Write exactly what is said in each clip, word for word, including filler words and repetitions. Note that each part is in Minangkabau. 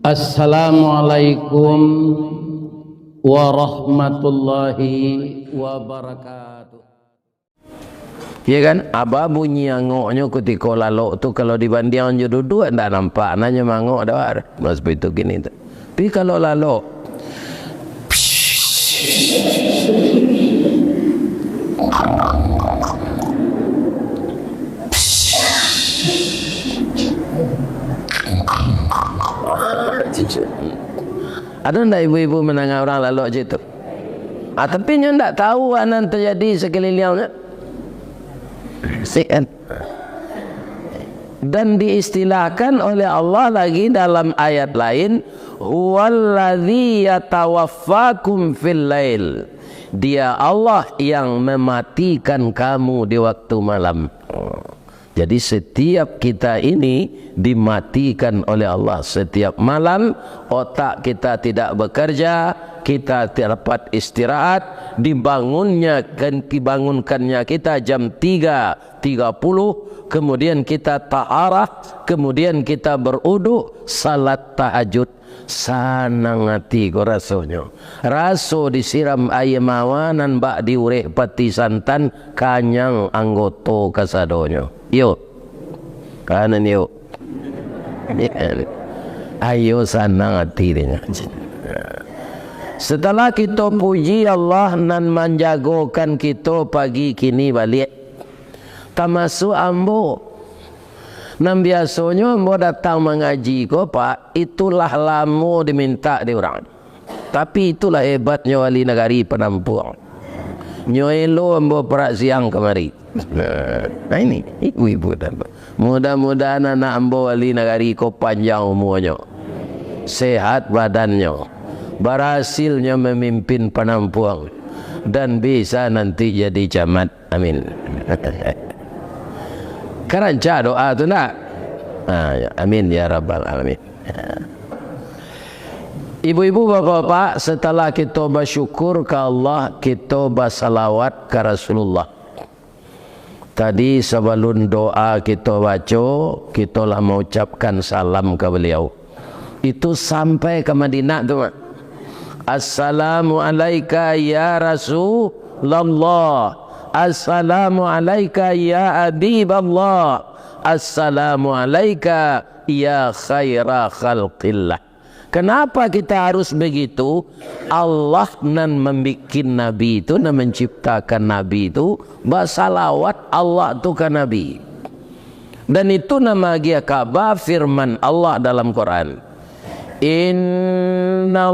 Assalamualaikum warahmatullahi wabarakatuh. Ya kan? Aba bunyi angoknyo kutiko lalok tu, kalau dibandiang jo duduak, ndak nampak, nanyo mangok dah. Mas itu kini tu. Tapi kalau lalok, ado ndak ibu-ibu mandanga urang lalok cak itu? Ah, tapi nyo ndak tahu a nan tajadi sakaliliang nyo. Sik kan? Dan diistilahkan oleh Allah lagi dalam ayat lain, "Huwallazi yatawaffakum fil lail." Dia Allah yang mematikan kamu di waktu malam. Jadi, setiap kita ini dimatikan oleh Allah setiap malam, otak kita tidak bekerja, kita tidak dapat istirahat, dibangunnya, dibangunkannya kita jam tiga tiga puluh, kemudian kita taharah, kemudian kita beruduk, salat tahajud. Sanang ati ko rasonyo. Raso disiram aia mawar nan bak diurek pati santan, kanyang anggoto kasadonyo. Iyo. Kanan iyo. Ayo sanang ati denyo. Setelah kito puji Allah nan manjagokan kito pagi kini baliak, tamasuak ambo. Nan biasonyo ambo datang mangaji ko, Pak, itu lah lamo dimintak dek urang. Tapi itulah hebatnyo wali nagari Panampuang. Nyo elo ambo parak siang kamari. Nah, ini, ibu-ibu dan bapak. Mudah-mudahan anak ambo wali nagari ko panjang umuanyo, sehat badannyo, barasilnyo mamimpin Panampuang, dan bisa nanti jadi camat. Amin. Kan rancak doa tu ndak? Ha, ya. Amin ya rabbal alamin. Ya. Ibu-ibu, bapak-bapak, setelah kito basyukur ka Allah, kito basalawat ka Rasulullah. Tadi sabalun doa kito baco, kito lah maucapkan salam ka baliau. Itu sampai ka Madinah tu, Mak. "Assalamu alaika ya Rasulullah. Assalamu alaika ya Habiballah. Assalamu alaika ya khaira khalqillah." Kenapa kita harus begitu? Allah nan mambikin Nabi tu, nan manciptakan Nabi tu, basalawat Allah tu ka Nabi. Dan itu nan maagiah kaba firman Allah dalam Quran, "Innallaha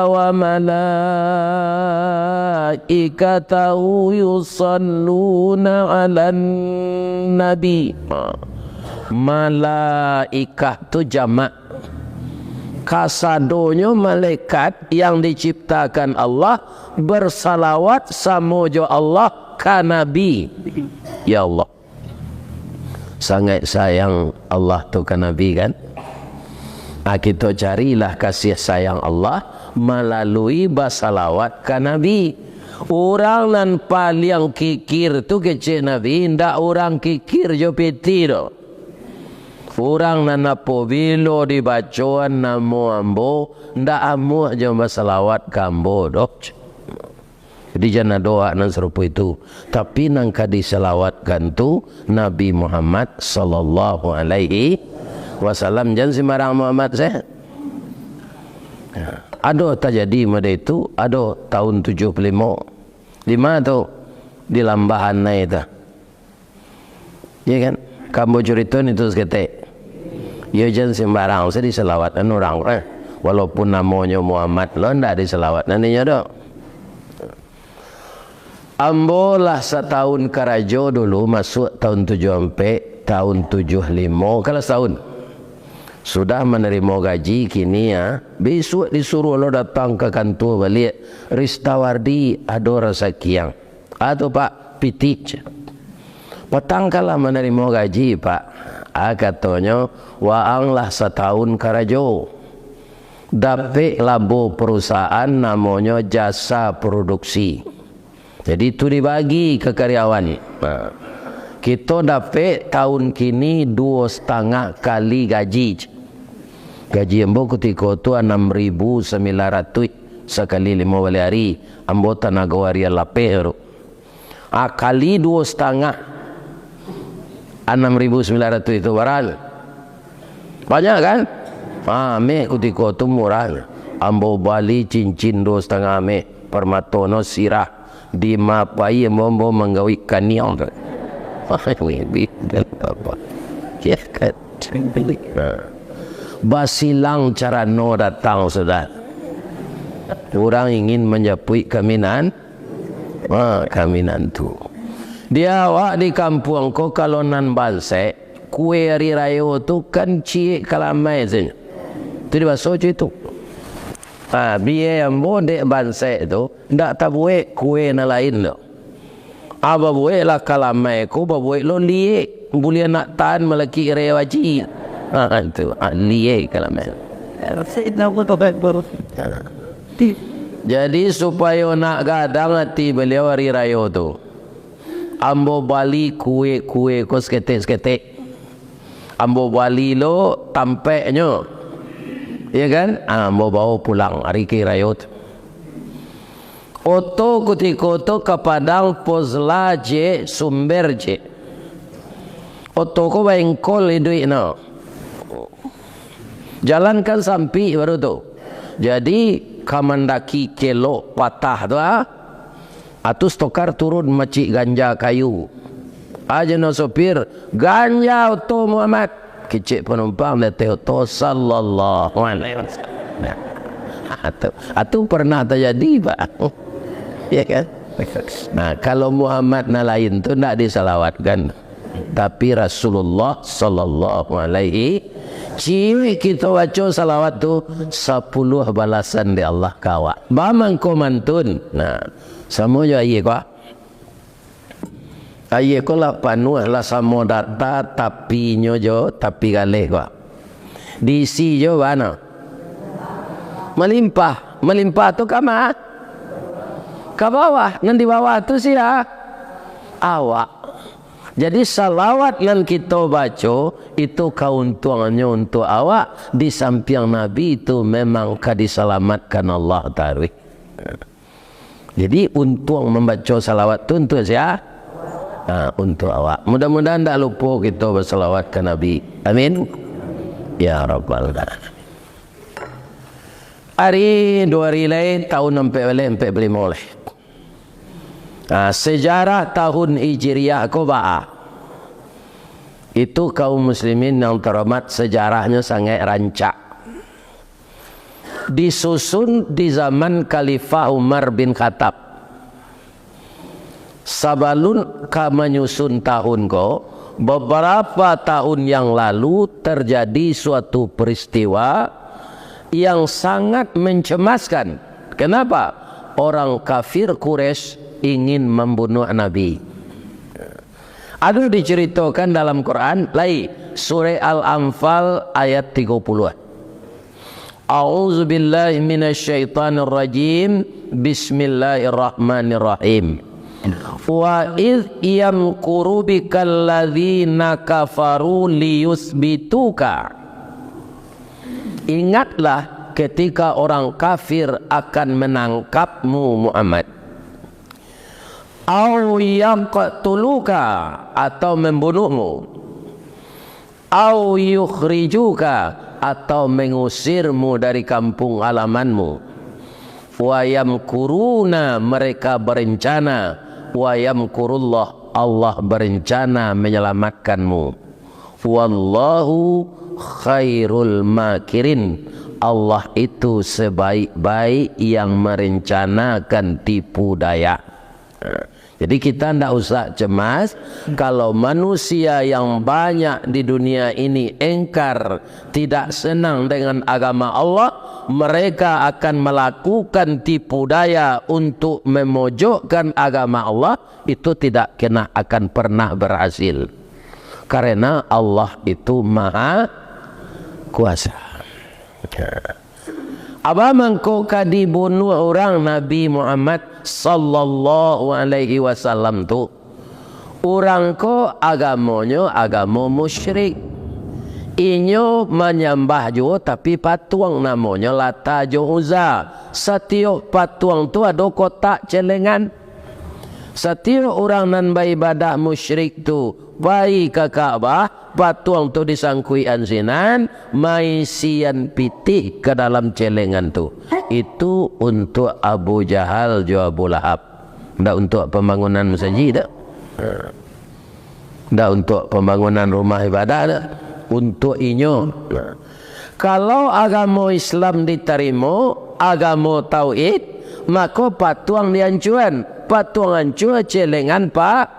wa malaikatahu yusalluna 'alan nabi." Malaikat tu jamak. Kasadonyo malaikat yang diciptakan Allah bersalawat samo jo Allah ka Nabi. Ya Allah. Sangaik sayang Allah tu ka Nabi, kan? Ah, kito carilah kasih sayang Allah malalui basalawat ka Nabi. Urang nan paliang kikir tu kecek Nabi, indak urang kikir jo piti doh. Urang nan apobilo dibacoan namo ambo, ndak amuah jo basalawat ka ambo doh. Jadi, jan ado awak nan sarupo itu. Tapi, nan ka disalawatkan tu Nabi Muhammad sallallahu alaihi wasallam. Jan sembarang Muhammad se. Ya. Ado tajadi mode itu, ado tahun tujuh puluh limo. Di ma tu? Di Lambahan Nai tu. Iya kan? Ka ambo curito ni tu saketek. Iyo, jan sembarang se disalawatkan urang, eh. Walaupun namonyo Muhammad lo, ndak disalawatkan inyo doh. Ambo lah satahun karajo dulu, masuak tahun tujuh ampek, tahun tujuh limo, kalau satahun. Sudah manarimo gaji, kini, ah, bisuak disuruah lo datang ka kantua baliak, "Ristawardi, ado rasaki ang." Ah, tu, Pak, pitih. "Patang ka lah manarimo gaji, Pak." Ah, katonyo, "Waang lah satahun karajo. Dapek labo parusahaan namonyo Jasa Produksi. Jadi, tu dibagi ka karyawan. Nah, kito dapek tahun kini duo satangah kali gaji." Gaji ambo kutiko tu anam ribu sambilan ratuih sakali limo baleh ari, ambo tanago harian lapeh tu. Ah, kali duo satangah, anam ribu sambilan ratuih tu bara? Banyak kan? Ah, ameh kutiko tu murah. Ambo bali cincin duo satangah ameh, parmatonyo sirah, dimapai ambo, ambo manggawik kaniang tu. Ya kan? Basilang carano datang sudah. Urang ingin manjapuik kaminan, ha, kaminantu. Di awak di kampuang ko, kalau nan bansek, kue ari rayo tu kan ciek kalamai sajo. Tu dibaso cak itu. Ha, bia ambo dek bansek tu, ndak tabuek kue nan lain tu. Ah, babueklah kalamai ko, babuek lo liek. Buliah nak tahan malakik reh baji. Ha, tu. Ha, liek kalamai. Ha. Jadi, supayo nak gadang ati baliau ari rayo tu, ambo bali kue-kue ko saketek-saketek. Ambo bali lo tampeknyo. Ya kan? Ah, ambo bawo pulang ari kue rayo tu. Oto kutiko tu ka Padang, Pozla je, Sumber je. Oto ko baengkol iduiknyo. Jalan kan sampik baru tu. Jadi, ka mandaki kelok patah tu, ah. Atus tokar turun macik ganja kayu. Aja no sopir, "Ganja oto Muhammad." Kicik panumpang di ateh oto, sallallahu alaihi wasallam. Nah, atu, atu pernah tajadi, Pak. Ya kan? Nah, kalau Muhammad nan lain tu ndak disalawatkan. Tapi Rasulullah sallallahu alaihi, ciek kito baco salawat tu, sapuluah balasan di Allah ka awak. Bamangko mantun. Nah, samo jo aia ko. Aia ko lah panuah, lah samo data, tapinyo jo tapi galeh ko. Diisi jo bana? Malimpah. Malimpah tu ka ma? Ka bawah. Nan di bawah tu sia? Awak. Jadi, salawat nan kito baco, itu kauntuangannyo untuak awak, di sampiang Nabi itu memang ka disalamatkan Allah taruih. Jadi, untuang mambaco salawat tu untuak sia? Ha, untuak awak. Mudah-mudahan ndak lupo kito basalawat ka Nabi. Amin. Ya Rabbal Alamin. Ari duo ari lai, tahun ampek baleh, ampek balimo lai. Ha, sejarah tahun Hijriah ko baa? Itu kaum muslimin yang terhormat, sejarahnyo sangaik rancak. Disusun di zaman Khalifah Umar bin Khattab. Sabalun ka manyusun tahun ko, beberapa tahun yang lalu terjadi suatu peristiwa yang sangat mencemaskan. Kenapa? Orang kafir Quraisy ingin membunuh Nabi. Ado diceritokan dalam Quran, lai, Surah Al-Anfal ayat tigo puluah. A'udzubillahi minasyaitonirrajim. Bismillahirrahmanirrahim. Wa idh yamkuru bikal ladzina kafaru liyutsbituka. Ingatlah ketika orang kafir akan menangkapmu, Muhammad. Au yaqtuluka, atau membunuhmu. Au yukhrijuka, atau mengusirmu dari kampung halamanmu. Wa yamkuruna, mereka berencana. Wa yamkurullah, Allah berencana menyelamatkanmu. Wallahu khairul makirin. Allah itu sebaik-baik yang merencanakan tipu daya. Jadi, kita ndak usah cemas. Kalau manusia yang banyak di dunia ini engkar, tidak senang dengan agama Allah, mereka akan melakukan tipu daya untuk memojokkan agama Allah, itu tidak kena akan pernah berhasil. Karena Allah itu Maha Kuasa. Apo mangko ka dibunuah urang Nabi Muhammad sallallahu alaihi wasallam tu? Urang ko agamonyo agamo musyrik. Inyo manyambah juo tapi patuang, namonyo Lata jo Uzza. Satiok patuang tu ado kotak celengan. Satiok urang nan baibadah musyrik tu pai ka Ka'bah, patuang tu disangkuikan sinan, maisian pitih ka dalam celengan tu. Itu untuak Abu Jahal jo Abu Lahab. Ndak untuak pambangunan masajik, dak. Ndak untuak pambangunan rumah ibadah, dak. Untuak inyo. Kalau agamo Islam ditarimo, agamo tauhid, mako patuang diancuan, patuang ancua, celengan pa-,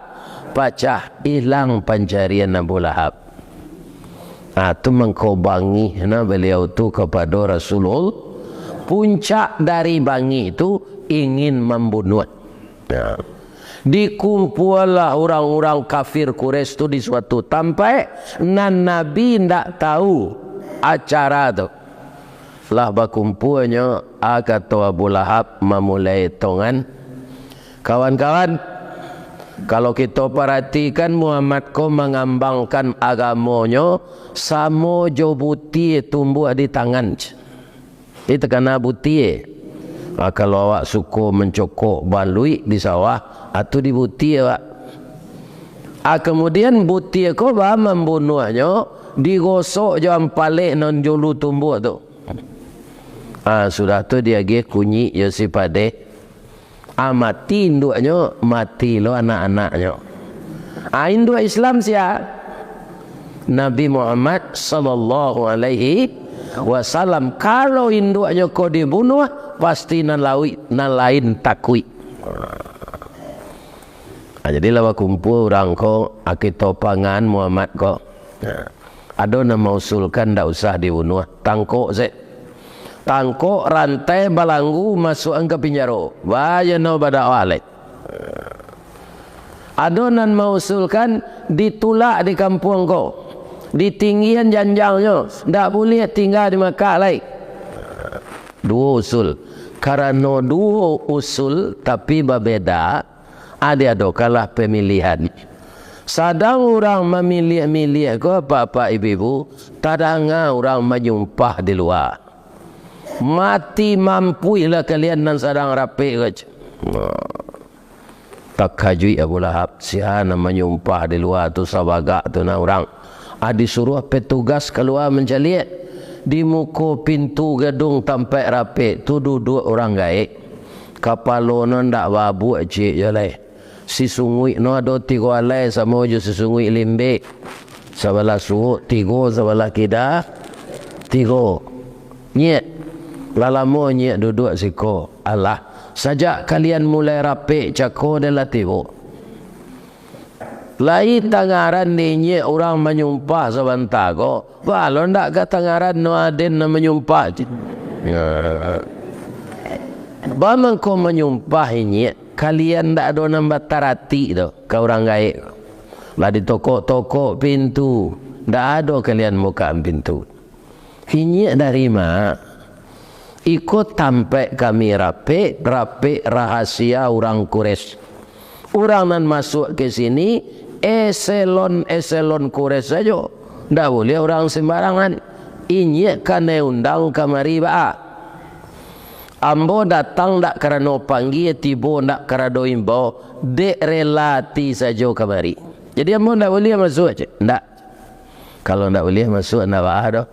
pacah, ilang pancarian Abu Lahab. Ah, tu mangko bangih na baliau tu kapado Rasulullah, puncak dari bangih tu ingin mambunuah. Ya. Dikumpualah urang-urang kafir Quraisy tu di suatu tampaik, nan Nabi ndak tahu acara tu. Lah bakumpuanyo, a kato Abu Lahab mamulai etongan, "Kawan-kawan, kalau kito paratikan, Muhammad ko mangambangkan agamonyo samo jo butie tumbuah di tangan." Di takana butie. Ah, kalau awak suko mancokok baluik di sawah, ah, tu di butie, Pak. Ah, kamudian butie ko ba mambunuahnyo, digosok jo ampalek nan dulu tumbuah tu. Ah, sudah tu diagiah kunyik jo sipadeh. Ah, mati induaknyo, mati lo anak-anaknyo. Ah, induak Islam sia? Nabi Muhammad sallallahu alaihi wasallam. Kalau induaknyo ko dibunuah, pasti nan lauik, nan lain takuik. Ah, jadi lah bakumpua urang ko, ah, kito pangan Muhammad ko. Ado nan mausulkan ndak usah dibunuah, tangkok se. Tangkok, rantai, balanggu, masuakan ka pinjaro. Baa nyo badakwah lai. Ado nan mausulkan ditulak di kampuang ko, ditinggian janjangnyo, ndak buliah tingga di Makkah lai. Duo usul. Karano duo usul tapi babeda, ah, diadokanlah pamilihan. Sadang urang mamiliah-miliah ko, apak-apak, ibu-ibu, tadanga urang manyumpah di lua. Mati mampuihlah kalian nan sadang rapek ko, cek. Takajuik Abu Lahab, sia nan manyumpah di lua tu sabagak tu nah urang. Ah, disuruah petugas kalua mancaliak. Di muko pintu gadung tampek rapek tu duduak urang gaek. Kapalo no ndak babuak ciek jo lai. Sisunguik no ado tigo alai samo jo sisunguik limbek. Sabalah suok tigo, sabalah kida tigo. Nyiak, lah lamo nyiak duduak siko. Alah, sajak kalian mulai rapek cako den lah tibo. Lai tangaran di inyiak urang manyumpah sabanta ko, baa lo ndak ka tangaran no aden nan manyumpah, cek. Baa mangko manyumpah inyiak, kalian ndak ado nan bataratik tu ka urang gaek. Lah ditokok-tokok pintu, ndak ado kalian bukaan pintu. Inyiak dari ma? Iko tampek kami rapek, rapek rahasia urang Quraisy. Urang nan masuak ka sini, eselon-eselon Quraisy sajo. Ndak buliah urang sembarangan. Inyiak kanai undang kamari baa? Ambo datang ndak karano panggia, tibo ndak karano imbau, dek rela ati sajo kamari. Jadi ambo ndak buliah masuak, cek? Ndak. Kalau ndak buliah masuak, ndak baa doh.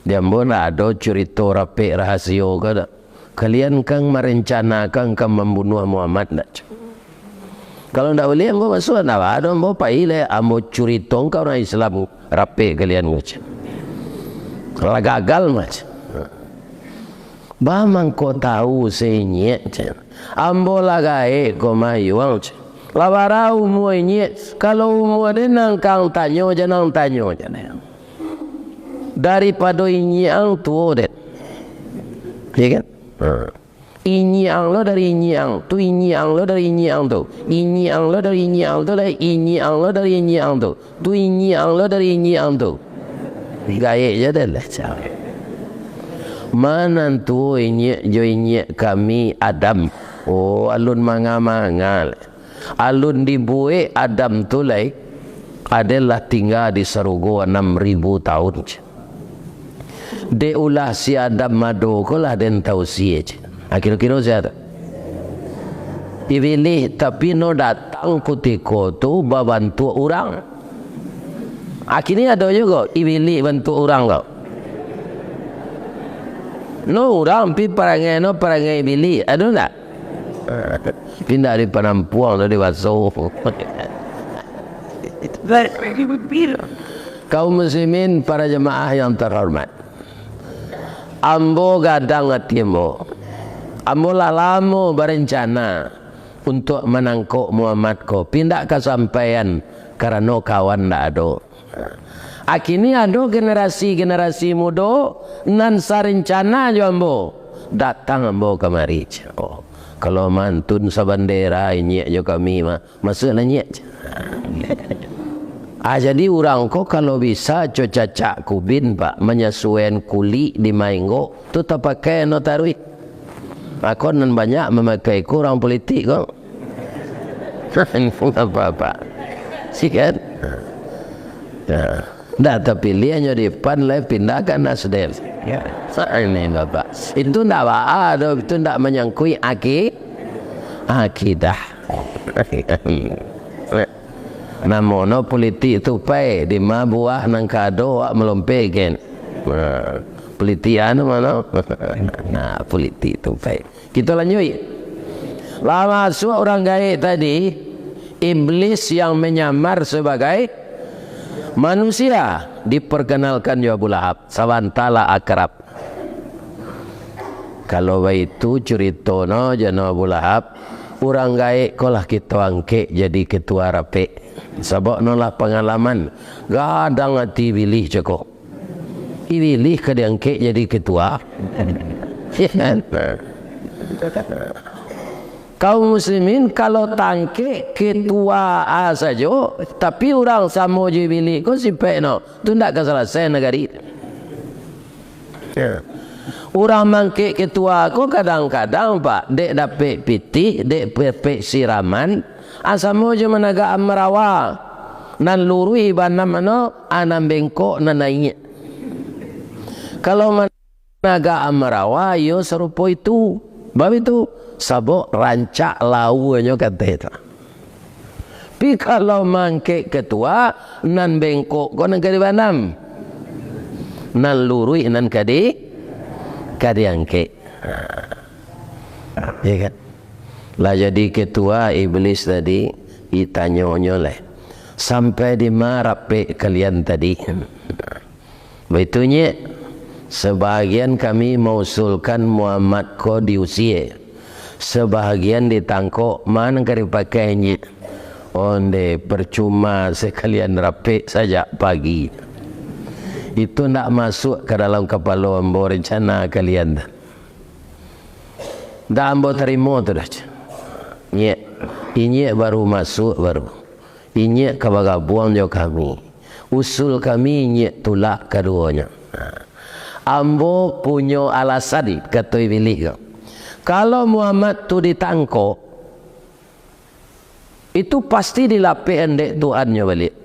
Di ambo ndak ado curito rapek rahasio ko doh. Kalian kan marencanakan ka mambunuah Muhammad, ndak? Kalau ndak buliah, ambo masuak, ndak baa doh, ambo pai lai, ambo curitokan ka urang Islam rapek kalian ko, cek. Lah gagal mah, cek. Baa mangko tau se inyiak, cek. Ambo lah gaek ko mayuang, cek. Lah bara umua inyiak, kalau umua den nan kang tanyo, jan nan tanyo, cek. Daripado inyiak ang tuo den. Iya kan? Ha. Inyiak ang lo dari inyiak ang tu, inyiak ang lo dari inyiak ang tu, inyiak ang lo dari inyiak ang tu, lai inyiak ang lo dari inyiak ang tu, tu inyiak ang lo dari inyiak ang tu. Gaek je dah lah, cawek. Ma nan tuo inyiak jo inyiak kami Adam? Oh, alun manga-manga lai. Alun dibuek Adam tu lai, Aden lah tingga di sarugo anam ribu taun, cek. Dek ulah si Adam ado ko lah den tausie, cek. Ha, kiro-kiro sia tu? Ibilih, tapi no datang kutiko tu babantuak urang. Ha, kini ado jugo ibilih bantuak urang ko. No urang, pi parangai no parangai ibilih, ado ndak? Pindah di panampuang tu di baso. Kaum muslimin, para jamaah yang terhormat. Ambo gadang ati ambo. Ambo lah lamo barencana untuak manangkok Muhammad ko, tapi indak kasampaian karano kawan ndak ado. Akini ado generasi-generasi mudo nan sarencana jo ambo, datang ambo kamari. Oh, kalau mantun sabandera inyiak jo kami mah, masuaklah inyiak. Ah, jadi urang ko kalau bisa co cacak kubin, Pak, manyasuaian kulik di maenggo, tu tapakai no taruih. Ako nan banyak mamakai ko urang politik ko. Apa-apa. Si kan? Ya. Ndak tapiliah nyo di pan, lai pindah ka Nasdem. Ya. Ini Bapak. Itu ndak baa doh, itu ndak manyangkuik aki-, akidah. Namo no politik tupai, di ma buah nan ka ado awak malompehkan. Nah, politik anu mano? Nah, politik tupai. Kito lanjuik. Lah masuak urang gaek tadi, iblis yang menyamar sebagai manusia, diperkenalkan jo Abu Lahab. Sabanta lah akrab. Kalau baitu curito no, jano Abu Lahab, urang gaek ko lah kito angkek jadi ketua rapek. Sabab no lah pangalaman, gadang ati ibilih cako. Ibilih ka diangkek jadi ketua. Ya kan? Kaum muslimin, kalau tangkek ketua A sajo, tapi urang samo jo ibilih ko sipek no, tu ndak ka salasai nagari. Ya. Urang mangkek ketua ko kadang-kadang, Pak, dek dapek pitih, dek dapek siraman, ah, samo jo managak amarawa. Nan luruih banam ano, ah, nan bengkok nan naiak. Kalau managak amarawa, iyo sarupo itu. Bab itu, sabab rancak lauanyo kateh tu. Tapi kalau mangkek ketua, nan bengkok ko nan ka dibanam. Nan luruih nan ka di-, ka diangkek. Ya kan? Lah jadi ketua iblis tadi, ditanyonyo lai, "Sampai di ma rapek kalian tadi?" "Baitu, Nyek, sabahagian kami mausulkan Muhammad ko diusie, sabahagian ditangkok, ma nan ka dipakai, Nyek?" "Onde, percuma sakalian rapek sajak pagi. Itu ndak masuak ka dalam kapalo ambo rencana kalian tu. Ndak ambo tarimo tu doh, Nyek. Inyiak baru masuak baru. Inyiak ka bagabuang jo kami. Usul kami inyiak tulak kaduonyo. Ambo punyo alasan," kato Ibilih ko. "Kalau Muhammad tu ditangkok, itu pasti dilapehan dek Tuhannyo baliak.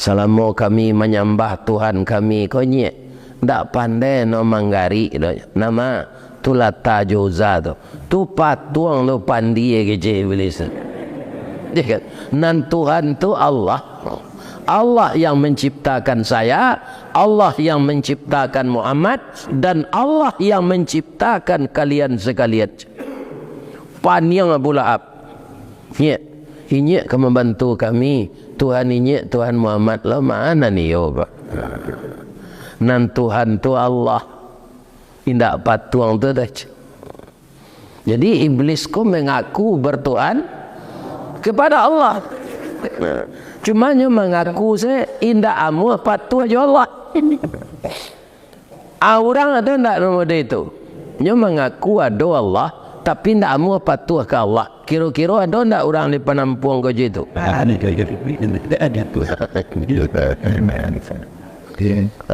Salamo kami manyambah Tuhan kami ko, Nyek, ndak pandai no manggarik doh. Nama tu Lata jo Uzza tu. Tu patuang tu pandie kecek Ibilih tu." Ya kan? Nan Tuhan tu Allah. "Allah yang menciptakan saya, Allah yang menciptakan Muhammad, dan Allah yang menciptakan kalian sekalian." Paniang Abu Lahab. "Nyek, inyiak ka mambantu kami. Tuhan inyiak, Tuhan Muhammad lo, ma nan iyo, Pak? Nan Tuhan tu Allah. Indak patuang tu doh." Jadi, Iblis ko mangaku bertuhan kepada Allah. Cuma nyo mangaku se, indak amuah patuah jo Allah. Ah, urang ado ndak nan model itu? Nyo mangaku ado Allah, tapi ndak amuah patuah ka Allah. Kiro-kiro ado ndak urang di Panampuang ko cak itu? Ah,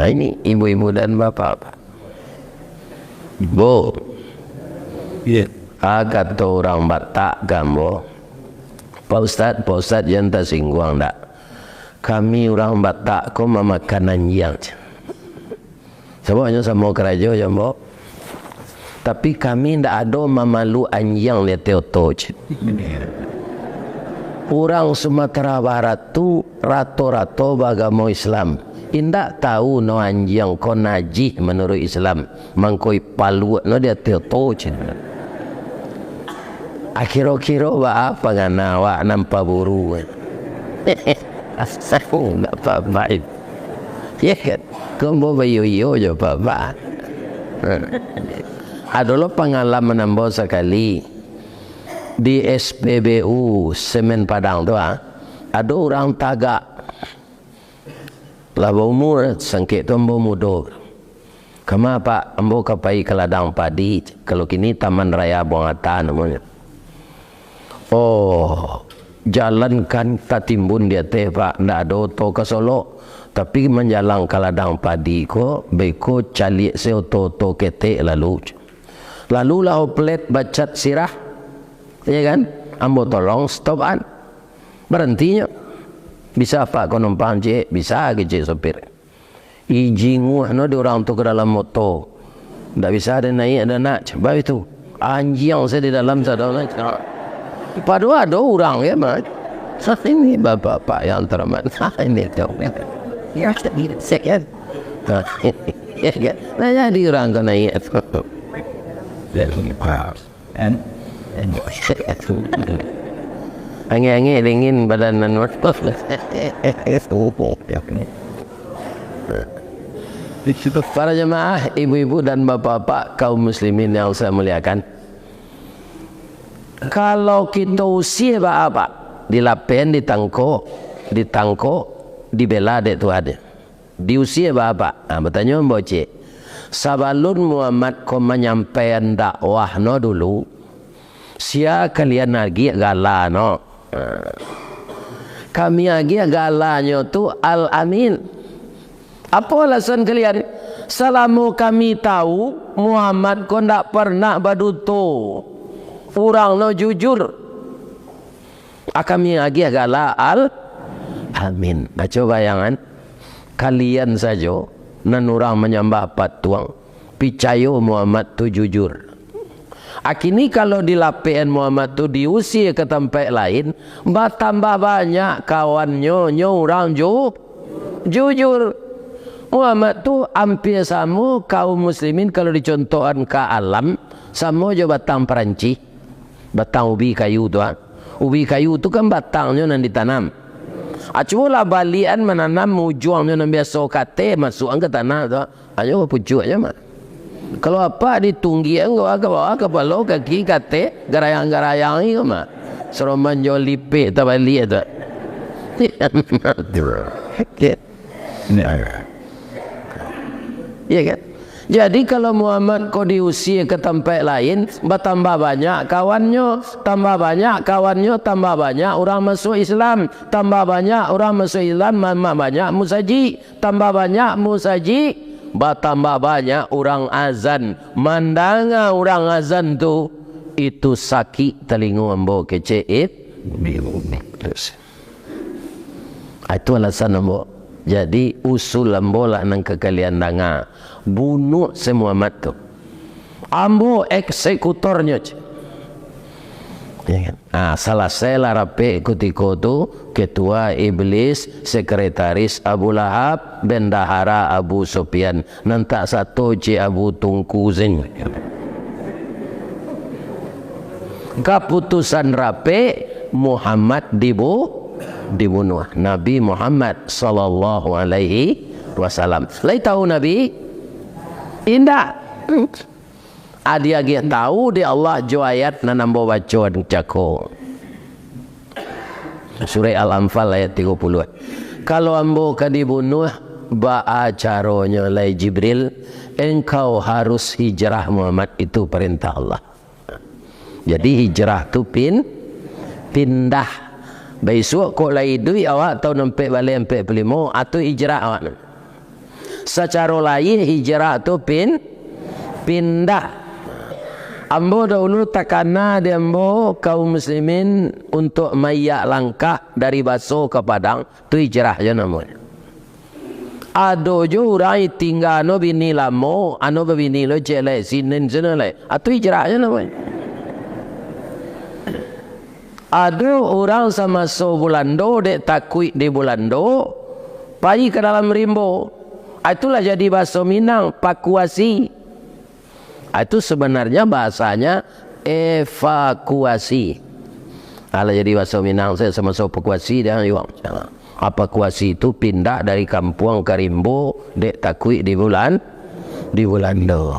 ini ibu-ibu dan bapak-bapak. Bu. Iya. Ah, kato urang Batak ka ambo, "Pak Ustaz, Pak Ustaz, jan tasingguang ndak? Kami urang Batak ko mamakan anjiang. Sabab nyo samo karajo jo ambo. Tapi kami ndak ado mamalu anjiang di ateh oto, cek. Urang Sumatera Barat tu rato-rato baagamo Islam. Indak tahu no anjiang ko najih manuruik Islam. Mangko ipaluak no di ateh oto, cek. Akiro-kiro baa pangana awak nan paburu? Ndak apa-apa. Ya kan? Ko ambo baiyo-iyo jo, Pak, Pak. Ado lo pangalaman ambo sakali di S P B U Semen Padang tu, ah. Ado urang tagak. Lah baumur, sangkek tu ambo mudo. "Kama, Pak?" "Ambo ka pai ka ladang padi, kalau kini Taman Raya Buangata namonyo." "Oh, jalan kan tatimbun di ateh, Pak, ndak ado oto ka Solok. Tapi manjalang ka ladang padi ko, beko caliak se oto-oto ketek lalu." Lalu lah oplet bacat sirah, ya kan? Ambo tolong stop an. Barantinyo. "Bisa, Pak, ko numpang, cek?" "Bisa," kecek sopir. Ijinguah no di urang tu ka dalam moto. Ndak bisa ado naiak, ado nak, coba itu. Anjiang sajo di dalam, sado nak. Padahal ado urang, ya, Mat. Ini bapak-bapak yang terhormat. Ini tu. Ya, ya, kan? Ya, kan? Nah, jadi urang ka naiak tu. Angek-angek dingin badan anu. Para jemaah, ibu-ibu dan bapak-bapak, kaum muslimin yang saya muliakan. Kalau kito usie baa, Pak? Dilapehan, ditangkok, ditangkok, dibela dek Tuhan. Diusie baa, Pak? Ha, batanyo ambo ciek. Sabalun Muhammad ko manyampaian dakwah no dulu, sia kalian agiah gala no? Ha. Kami agiah galanyo tu Al-Amin. Apo alasan kalian? Salamo kami tahu, Muhammad ko ndak parnah baduto. Urang no jujur. A kami agiah gala Al-Amin. Nah, cubo bayangan, kalian sajo nan urang manyambah patuang, picayo Muhammad tu jujur. A kini kalau dilapehan Muhammad tu diusie ka tampaik lain, batambah banyak kawannyo, nyo urang ju-, jujur. Muhammad tu ampia samo kaum muslimin kalau dicontohan ka alam, samo jo batang Parancis. Batang ubi kayu tu, ah. Ubi kayu tu kan batangnyo nan ditanam. Ah, cubolah baliak-an mananam ujuangnyo nan biaso ka ateh, masuak-an ka tanah tu, ah. Hanyo bapucuak se mah. Kalau apak ditunggiak-an ka bawah, ka bawah, kapalo, kaki, ka ateh, garayang-garayang se mah. Saroman jo lipek tabaliak tu. Iya kan? Jadi, kalau Muhammad ko diusie ka tampaik lain, batambah banyak kawannyo, tambah banyak kawannyo, tambah banyak urang masuak Islam, tambah banyak urang masuak Islam, ma-, ma-, banyak musajik, tambah banyak musajik, batambah banyak urang azan, mandanga urang azan tu, itu sakik talingo ambo kecek it. Ah, itu alasan ambo. Jadi, usul ambo lah nan ka kalian danga. Bunuah se Muhammad tu. Ambo eksekutornyo, cek. Ya kan? Ah, salasailah rapek kutiko tu, ketua iblis, sekretaris Abu Lahab, bendahara Abu Sufyan. Nan tak sato cek Abu Tungku sen. Kaputusan rapek, Muhammad dibu-, dibunuah. Nabi Muhammad sallallahu alaihi wasallam. Lai tahu Nabi? Indak. Adi agiah tahu dek Allah jo ayat nan ambo baco cako. Surah Al-Anfal ayat tigo puluah. Kalau ambo ka dibunuah, baa caronyo lai Jibril? Engkau harus hijrah Muhammad, itu perintah Allah. Jadi hijrah tu pin-, pindah. Baisuak kok lai iduik awak tahun ampek baleh ampek puluah limo, atau hijrah awak. Sacaro lahia hijrah tu pin-, pindah. Ambo dahulu takana di ambo kaum muslimin untuk maiyak langkah dari Baso ka Padang, tu hijrah jo namonyo. Ado jo urang tingga ano bini lamo, ano babini lo ciek lai, sinen sino lai. Ah, tu hijrah jo namonyo. Ado urang samaso Bulando, dek takuik di Bulando, pai ka dalam rimbo. Ah, itulah jadi bahaso Minang, pakuasi. Ah, itu sebenarnya bahasanya evakuasi. Kalau jadi bahaso Minang, saya samaso pakuasi, dia iwang. Evakuasi itu pindah dari kampuang ka rimbo, dek takuik di Bulan, di Bulando.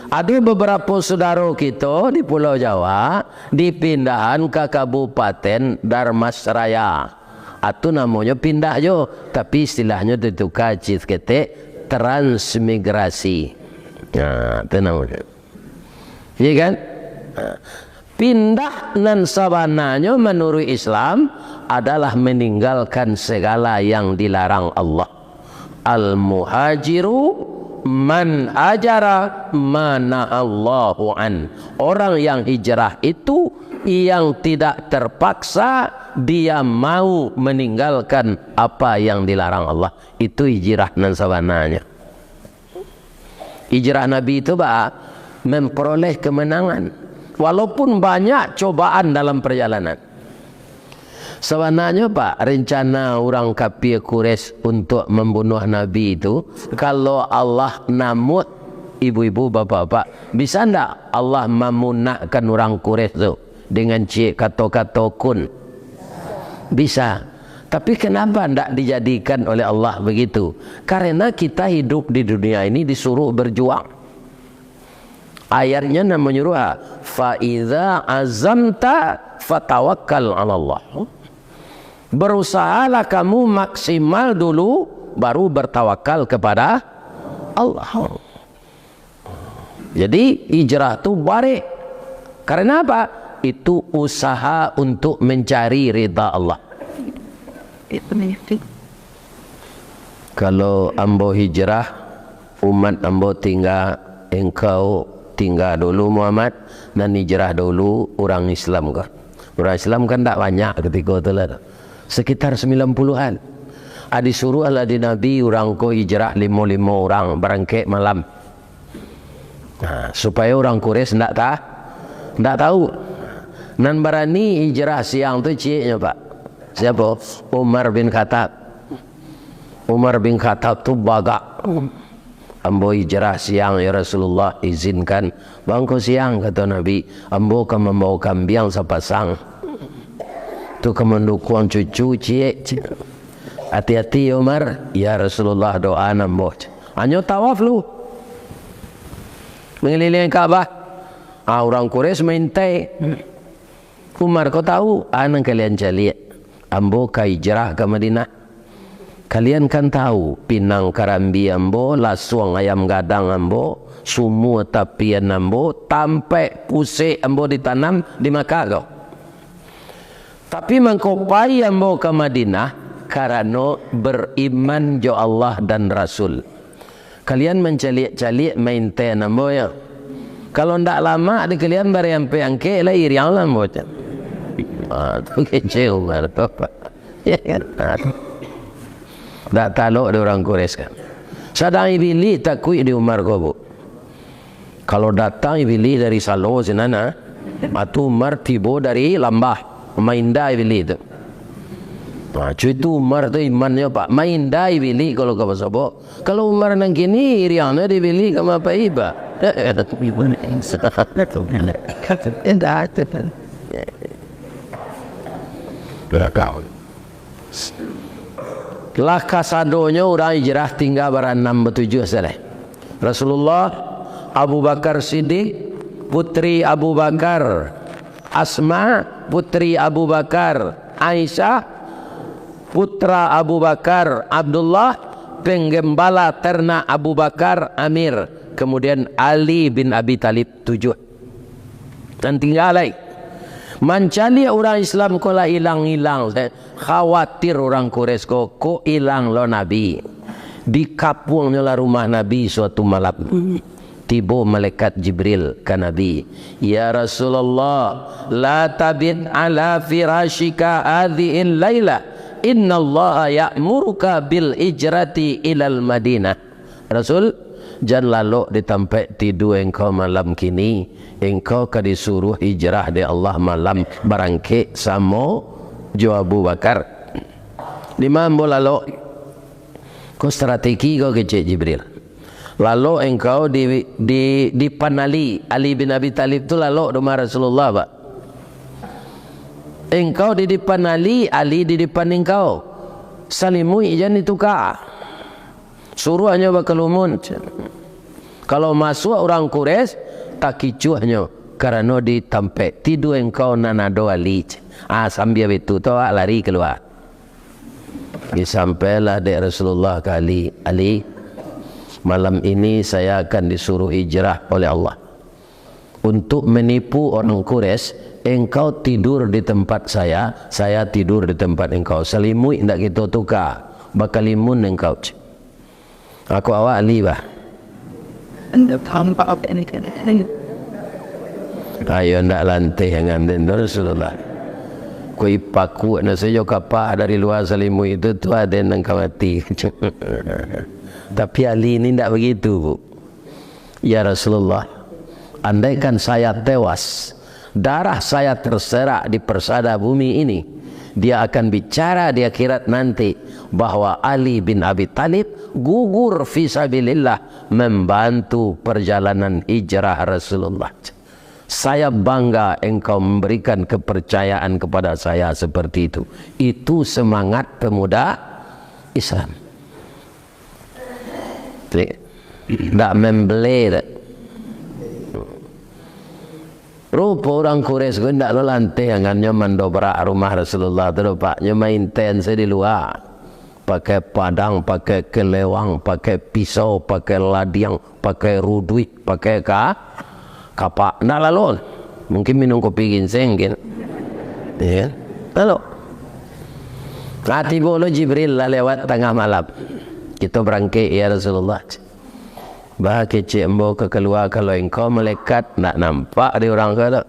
Ado babarapo sudaro kito di Pulau Jawa dipindahan ka Kabupaten Dharmasraya. Atu namonyo pindah jo, tapi istilahnyo dituka cih ketek transmigrasi. Nah, itu namonyo. Iya kan? Nah, pindah nan sabananyo manuruik Islam adalah maninggalkan segala yang dilarang Allah. Al-muhajiru man hajara ma nahallahu an. Orang yang hijrah itu yang tidak terpaksa dia mau meninggalkan apa yang dilarang Allah. Itu hijrah nan sabananyo. Hijrah Nabi itu ba memperoleh kemenangan walaupun banyak cobaan dalam perjalanan. Sabananyo, Pak, rencana urang kapia Quraisy untuak mambunuah Nabi tu, kalau Allah namuah, ibu-ibu, bapak-bapak, bisa ndak Allah mamunahkan urang Quraisy tu dengan ciek kato-kato kun? Bisa. Tapi kenapa ndak dijadikan oleh Allah begitu? Karena kita hidup di dunia ini disuruh berjuang. Ayatnya nan manyuruah, "Fa iza azamta fatawakkal 'alallah." Berusahalah kamu maksimal dulu, baru bertawakal kepada Allah. Jadi, hijrah tu barek. Karena apa? Itu usaha untuk mencari ridha Allah. Kalau ambo hijrah, umat ambo tingga, engkau tingga dulu, Muhammad, nan hijrah dulu urang Islam ko. Urang Islam kan ndak banyak katiko tu lah. Sekitar sembilan puluhan. Ah, disuruahlah di Nabi urang ko hijrah limo-limo urang, barangkek malam. Nah, supayo urang Quraisy ndak ta-, ndak tahu. Nan barani hijrah siang tu cieknyo, Pak. Siapo? Umar bin Khattab. Umar bin Khattab tu bagak. "Ambo hijrah siang, ya Rasulullah, izinkan." "Bangko siang," kato Nabi, "ambo ka mambawa kambiang sapasang. Tu ka mandukuang cucu ciek." "Ati-ati, ya Umar." "Ya Rasulullah, doa ambo." Hanyo tawaf lu. Mangalilingi Ka'bah. Ah, urang Quraisy maintai. Umar ko tahu, ah, nan kalian caliak. Ambo ka hijrah ka Madinah. Kalian kan tahu, pinang karambia ambo, lasuang ayam gadang ambo, sumua tapian ambo, tampaik pusek ambo ditanam di Makkah ko. Tapi mangko pai ambo ka Madinah, karano beriman jo Allah dan Rasul. Kalian mancaliak-caliak maintai ambo yo. Kalau ndak lamak di kalian bari ampek angkek lah iriang lah ambo cak. Ah, tu kecek Umar tu, Pak. Ya kan? Ah, tu. Ndak talok di urang Quraisy kan. Sadang Ibilih takuik di Umar ko, Bu. Kalau datang Ibilih dari salo sinan, ah, atu Umar tibo dari lambah, mainda Ibilih tu. Nah, cuy tu Umar tu imannyo, Pak. Mainda Ibilih kalau ka basobok. Kalau Umar nan kini, iriangnyo di Ibilih ka mapai, Pak. Indak. Lah kasadonyo urang hijrah tingga baranam batujuah sajo. Rasulullah, Abu Bakar Siddiq, putri Abu Bakar, Asma, putri Abu Bakar, Aisyah, putra Abu Bakar, Abdullah, penggembala ternak Abu Bakar, Amir, kemudian Ali bin Abi Thalib, tujuah. Nan tingga lai. Mancaliak urang Islam ko lah ilang-ilang, eh, khawatir urang Quraisy ko, kok ilang lo Nabi. Dikapuangnyo lah rumah Nabi suatu malam. Tibo malaikat Jibril ka Nabi, "Ya Rasulullah, la tabit ala firasyika hadhihil lailah, innallaha ya'muruka bil hijrati ilal Madinah." Rasul, jan lalok di tampek tidua engkau malam kini, engkau ka disuruah hijrah dek Allah malam, barangkek samo jo Abu Bakar. Dima ambo lalok? Ko strategi ko, kecek Jibril. Lalok engkau di, di, dipan Ali, Ali bin Abi Thalib tu lalok di rumah Rasulullah, Pak. Engkau di dipan Ali, Ali di dipan engkau. Salimuik jan dituka. Suruahnyo bakalumun. Kalau masuak urang Quraisy, takicuahnyo, karano di tampek tidua engkau nan ado Ali. Ah, sambia baitu tu awak lari kalua. Disampailah dek Rasulullah ka Ali, "Ali, malam ini saya akan disuruh hijrah oleh Allah. Untuk menipu orang Quraisy, engkau tidur di tempat saya, saya tidur di tempat engkau. Salimuik indak kito tuka, bakalimun engkau." Aku awak Ali, bah. Ayo, ndak lanteh angan den tu Rasulullah. Koi pakuak na sajo kapah dari lua salimuik itu, tu aden nan ka mati. Tapi Ali ni ndak begitu, Bu. "Ya Rasulullah, andaikan saya tewas, darah saya terserak di persada bumi ini, dia akan bicara di akhirat nanti bahwa Ali bin Abi Thalib gugur fisabilillah membantu perjalanan hijrah Rasulullah. Saya bangga engkau memberikan kepercayaan kepada saya seperti itu." Itu semangat pemuda Islam. Ndak membelai. Rupo urang Quraisy ko ndak lo lanteh angannyo mandobrak rumah Rasulullah tu doh, Pak. Nyo mainten se di lua. Pakai padang, pakai kelewang, pakai pisau, pakai ladiang, pakai ruduih, pakai ka-, kapak. Ndak lalu. Mungkin minum kopi ginseng, mungkin. Iyo kan? Lalu. Ah, tibo lo Jibril lah lewat tangah malam. "Kito barangkek, ya Rasulullah." Bah, kecek ambo ka kalua, kalau engkau malaikat, ndak nampak di urang ko tu.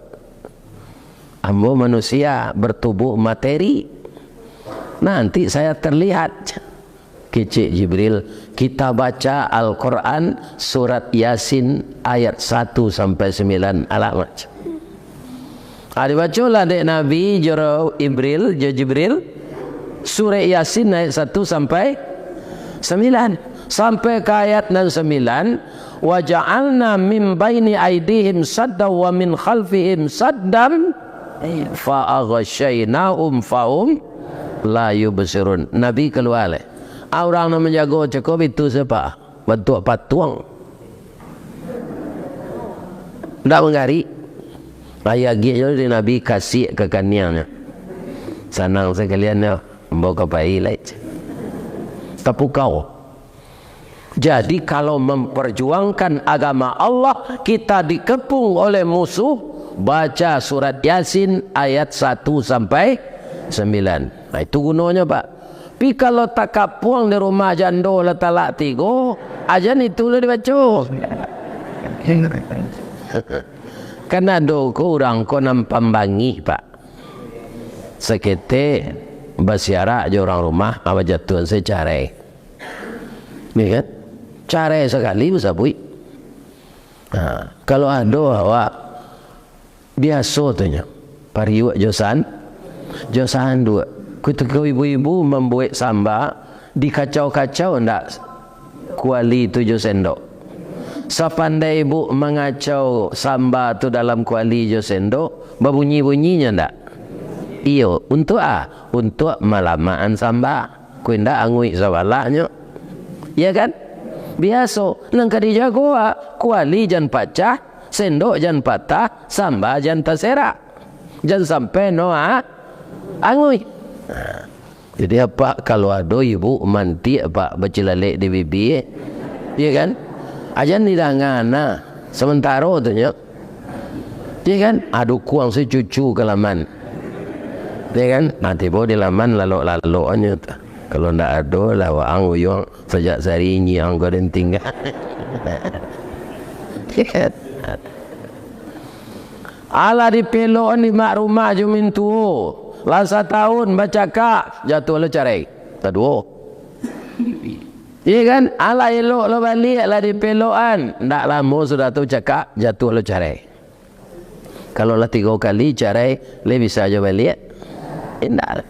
Ambo manusia bertubuh materi. Nanti saya terlihat. Kecek Jibril, "Kita baca Al-Quran, surat Yasin, ayat satu sampai sembilan." Alah, baco. Ah, dibacolah dek Nabi jo Jibril, jo Jibril, surat Yasin ayat satu sampai sambilan. Sampai ka ayat nan sambilan, "Wa ja'alna min baini aidihim saddan wa min khalfihim saddan fa aghsyainahum fahum la yubsirun." Nabi kalua lai. Ah, urang nan manjago cako bitu sia? Bantuak patuang. Ndak manggarik. Ayah giek jo di Nabi kasiak ka kaniangnyo. Sanang sakalian nyo, ambo ka pai lai. Tapukau. Jadi, kalau memperjuangkan agama Allah, kita dikepung oleh musuh, baca surat Yasin ayat satu sampai sambilan. Nah, itu gunonyo, Pak. Tapi kalau takapuang di rumah jando lah talak tigo, ajan itu lah dibaco. Kan ado ko urang ko nan pambangih, Pak. Saketek basiarak jo urang rumah, abah jatuahan se carai. Ni kan? Carai sakali basabuik. Ha, kalau ado awak biaso tu nyo, pariuak jo san-, jo sanduak. Kutiko ibu-ibu mambuek samba, dikacau-kacau ndak kuali tu jo sendok? Sapandai ibu mangacau samba tu dalam kuali jo sendok, babunyi-bunyinyo ndak? Iyo, untuak a? Untuak malamakan samba. Kok indak anguik sabalahnyo. Iyo kan? Biaso, nan ka dijago a, kuali jan pacah, sendok jan patah, samba jan taserak. Jan sampai no a-, anguik. Nah, jadi apak, kalau ado ibu mantiak, Pak, bacilalek di bibia, iyo kan? Ajan didanga, nah, samantaro tu nyo. Iyo kan? Ah, dukuang se cucu ka laman. Iyo kan? Ah, tibo di laman lalok-lalok nyo tu. Kalau ndak ado lah waang uyuang sajak sari nyiang ko den tingga. Alah dipelokan di mak rumah jo mintuo. Lah satahun bacakak, jatuah lo carai. Kaduo. Iya kan? Alah elok lo baliak, lah dipelokan. Ndak lamo sudah tu cakak, jatuah lo carai. Kalau lah tigo kali carai, lai bisa jo baliak? Indak.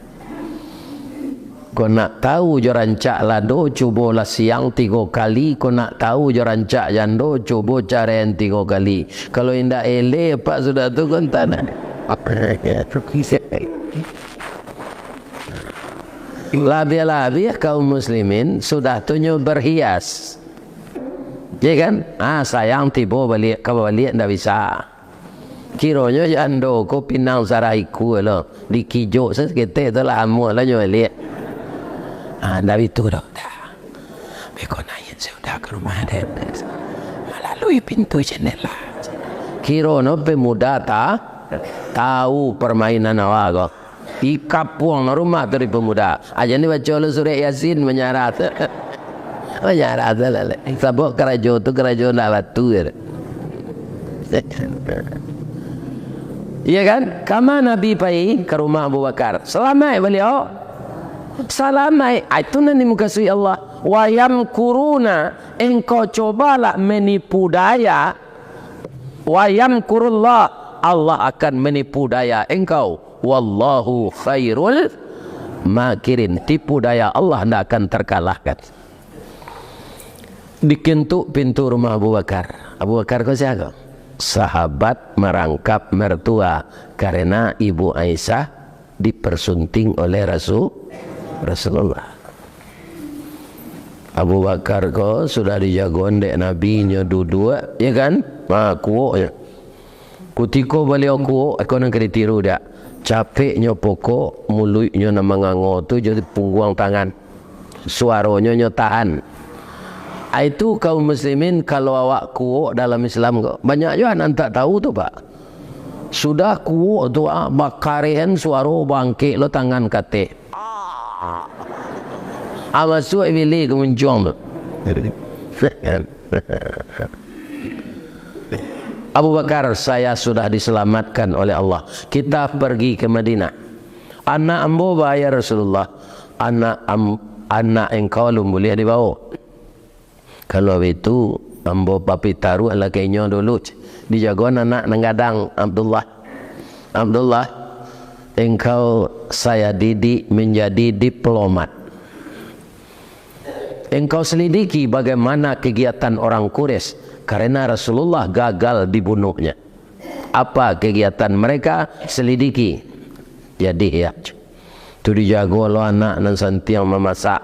Kok nak tahu jo rancak lado, cubolah siang tigo kali. Kok nak tahu jo rancak jando, cubo caraian tigo kali. Kalau indak eleh, Pak, sudah tu kan tanah. Labiah-labiah kaum muslimin, sudah tu nyo berhias. Ya kan? Ah, sayang tibo baliak, ka baliak ndak bisa. Kironyo jando ko pinang sarah ikua lo, dikijok saketek tu lah amuah lah nyo baliak. Ah, ndak bitu doh. Dah. Beko naiak sudah ka rumah den. Malalui pintu jendela. Kironyo pemuda ta-, tahu permainan awak ko. Dikapuang rumah tu di pemuda. Aja ni baco lo surek Yasin, manyarah tu. Manyarah tu lah, leh. Sabab karajo tu karajo ndak batua. Iya kan? Kama Nabi pai ka rumah Abu Bakar. Salamaik baliau. Salamaik. Ah, itu nan dimukasuik Allah. Wa yamkuruna, engkau cobalah menipu daya. Wa yamkurullah, Allah akan menipu daya engkau. Wallahu khairul makirin. Tipu daya Allah ndak akan terkalahkan. Dikentuk pintu rumah Abu Bakar. Abu Bakar ko sia ko? Sahabat marangkap mertua karena Ibu Aisyah dipersunting oleh Rasu-, Rasulullah. Abu Bakar ko sudah dijagoan dek Nabi, nyo duduak, ya kan? Ha, kuoknyo. Kutiko baliau kuok, iko nan ka ditiru dak? Capeknyo pokok, muluiknyo nan mangango tu jo pungguang tangan. Suaronyo nyo tahan. Ah, itu kaum muslimin, kalau awak kuok dalam Islam ko. Banyak juo nan tak tahu tu, Pak. Sudah kuok tu, ah, bakarehan suaro bangkek lo tangan kateh. Ah, masuak bilik ke muncuang tu. Abu Bakar, saya sudah diselamatkan oleh Allah. Kita pergi ke Madinah. Anak ambo ba, ya Rasulullah? Anak am-, anak engkau alun buliah dibawo. Kalau baitu, ambo papitaruah lah ka inyo dulu. Dijagoan anak nan gadang, Abdullah. Abdullah, engkau saya didik menjadi diplomat. Engkau selidiki bagaimana kegiatan orang Quraisy, karena Rasulullah gagal dibunuhnya. Apa kegiatan mereka? Selidiki. Jadi, ya. Tu dijago lo anak nan santiang mamasak.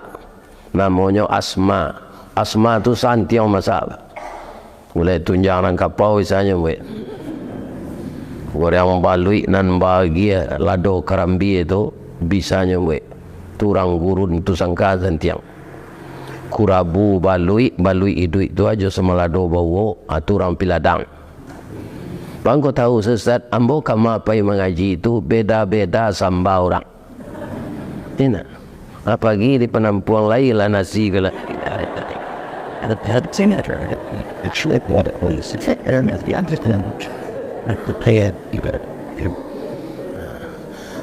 Namonyo Asma. Asma tu santiang mamasak. Gulai tunjang nan kapau bisanyo buek. Goreng baluik nan bahagia lado karambia tu bisanyo buek. Tu urang gurun tu sangka santiang. Kurabu baluik, baluik iduik tu ajo samalado bauwo, ah, tu urang piladang. Bang ko tahu, Ustaz, ambo kama pai mangaji tu beda-beda samba urang. Ina. Apagi di panampuang lai lah nasi ko lah.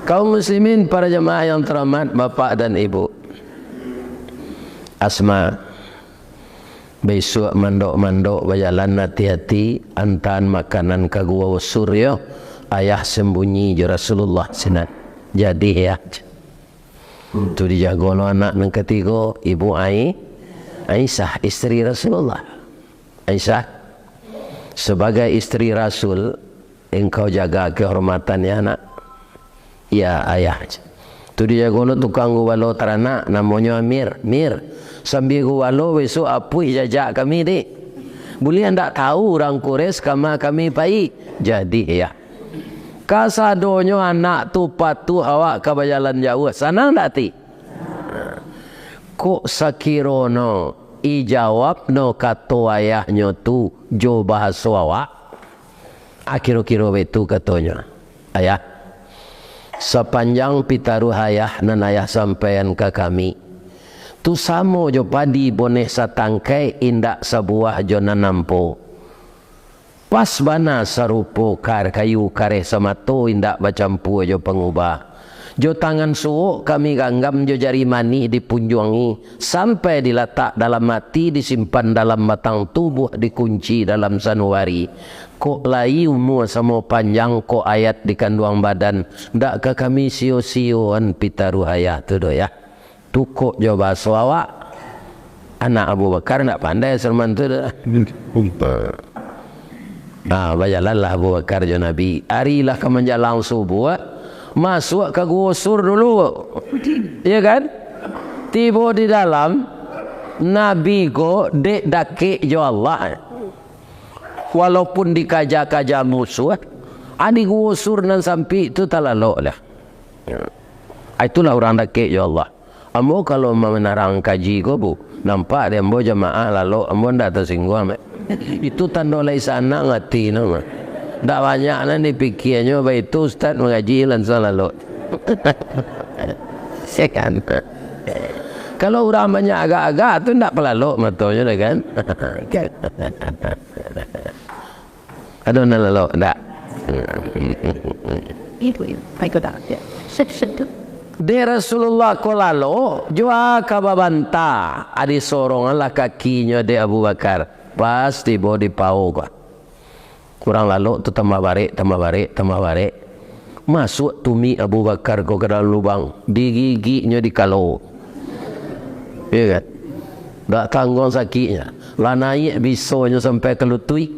Kaum muslimin, para jamaah yang terhormat, bapak dan ibu. Asma, bisuak mandok-mandok bajalan hati-hati, antaan makanan ka Gua Sur yo. Ayah sambunyi jo Rasulullah sinan. Jadi, ya. Tu dijago lo anak nan katigo, Ibu Ai-, Aisyah, isteri Rasulullah. Aisyah, sebagai isteri Rasul, engkau jaga kehormatan ya, nak. Ya, ayah. Tu dijago lo tukang gubalo taranak, namonyo Amir. Mir, sambia gubalo, besok apuih jajak kami, dek. Buliah ndak tahu urang Quraisy kama kami pai. Jadi, ya. Kasadonyo anak tu patuh awak ka bajalan jauah. Sanang ndak ati? Kok sakirono ijawabno kato ayahnyo tu jo bahaso awak? Ah, kiro-kiro baitu katonyo, Ayah, sapanjang pitaruah Ayah nan Ayah sampaian ka kami, tu samo jo padi boneh satangkai indak sabuah jo nan ampo. Pas bana sarupo kar-, kayu kareh samato, indak bacampua jo pangubah. Jo tangan suok kami ganggam, jo jari manih dipunjuangi, sampai dilatak dalam ati, disimpan dalam batang tubuah, dikunci dalam sanubari. Kok lai umua samo panjang, kok ayat di kanduang badan, ndak ka kami sio-sioan pitaruah ayah tu doh, yah. Tukok jo baso awak. Anak Abu Bakar ndak pandai Salman tu doh. Nah, bajalanlah Abu Bakar jo Nabi. Ari lah ka manjalang subuah, masuak ka Guo Sur dulu. Iya kan? Tibo di dalam, Nabi ko dek dakek jo Allah. Walaupun dikaja-kaja musuah, ah, di Guo Sur nan sampik tu talalok lah. Ah, itulah urang dakek jo Allah. Ambo kalau manarang kaji ko, Bu, nampak di ambo jamaah lalok, ambo ndak tasingguang, eh. Itu tando lai sanang ati no, mah. Ndak banyak nan dipikianyo, baitu ustaz mangaji lansuang lalok. Kalau urang banyak agak-agak tu, ndak palalok matonyo dah, kan? Ado nan lalok, ndak? Itu, itu. Baik, udah. Ya. Dek Rasulullah ko lalok, jua ka babanta, adi soronganlah kakinyo dek Abu Bakar. Pas tibo di pao ko. Urang lalok tu tambah barek, tambah barek, tambah barek. Masuak tumik Abu Bakar ko ka dalam lubang, digigiknyo dikalo. Iya kan? Dak tangguang sakiknyo. Lah naiak bisonyo sampai ka lutuik.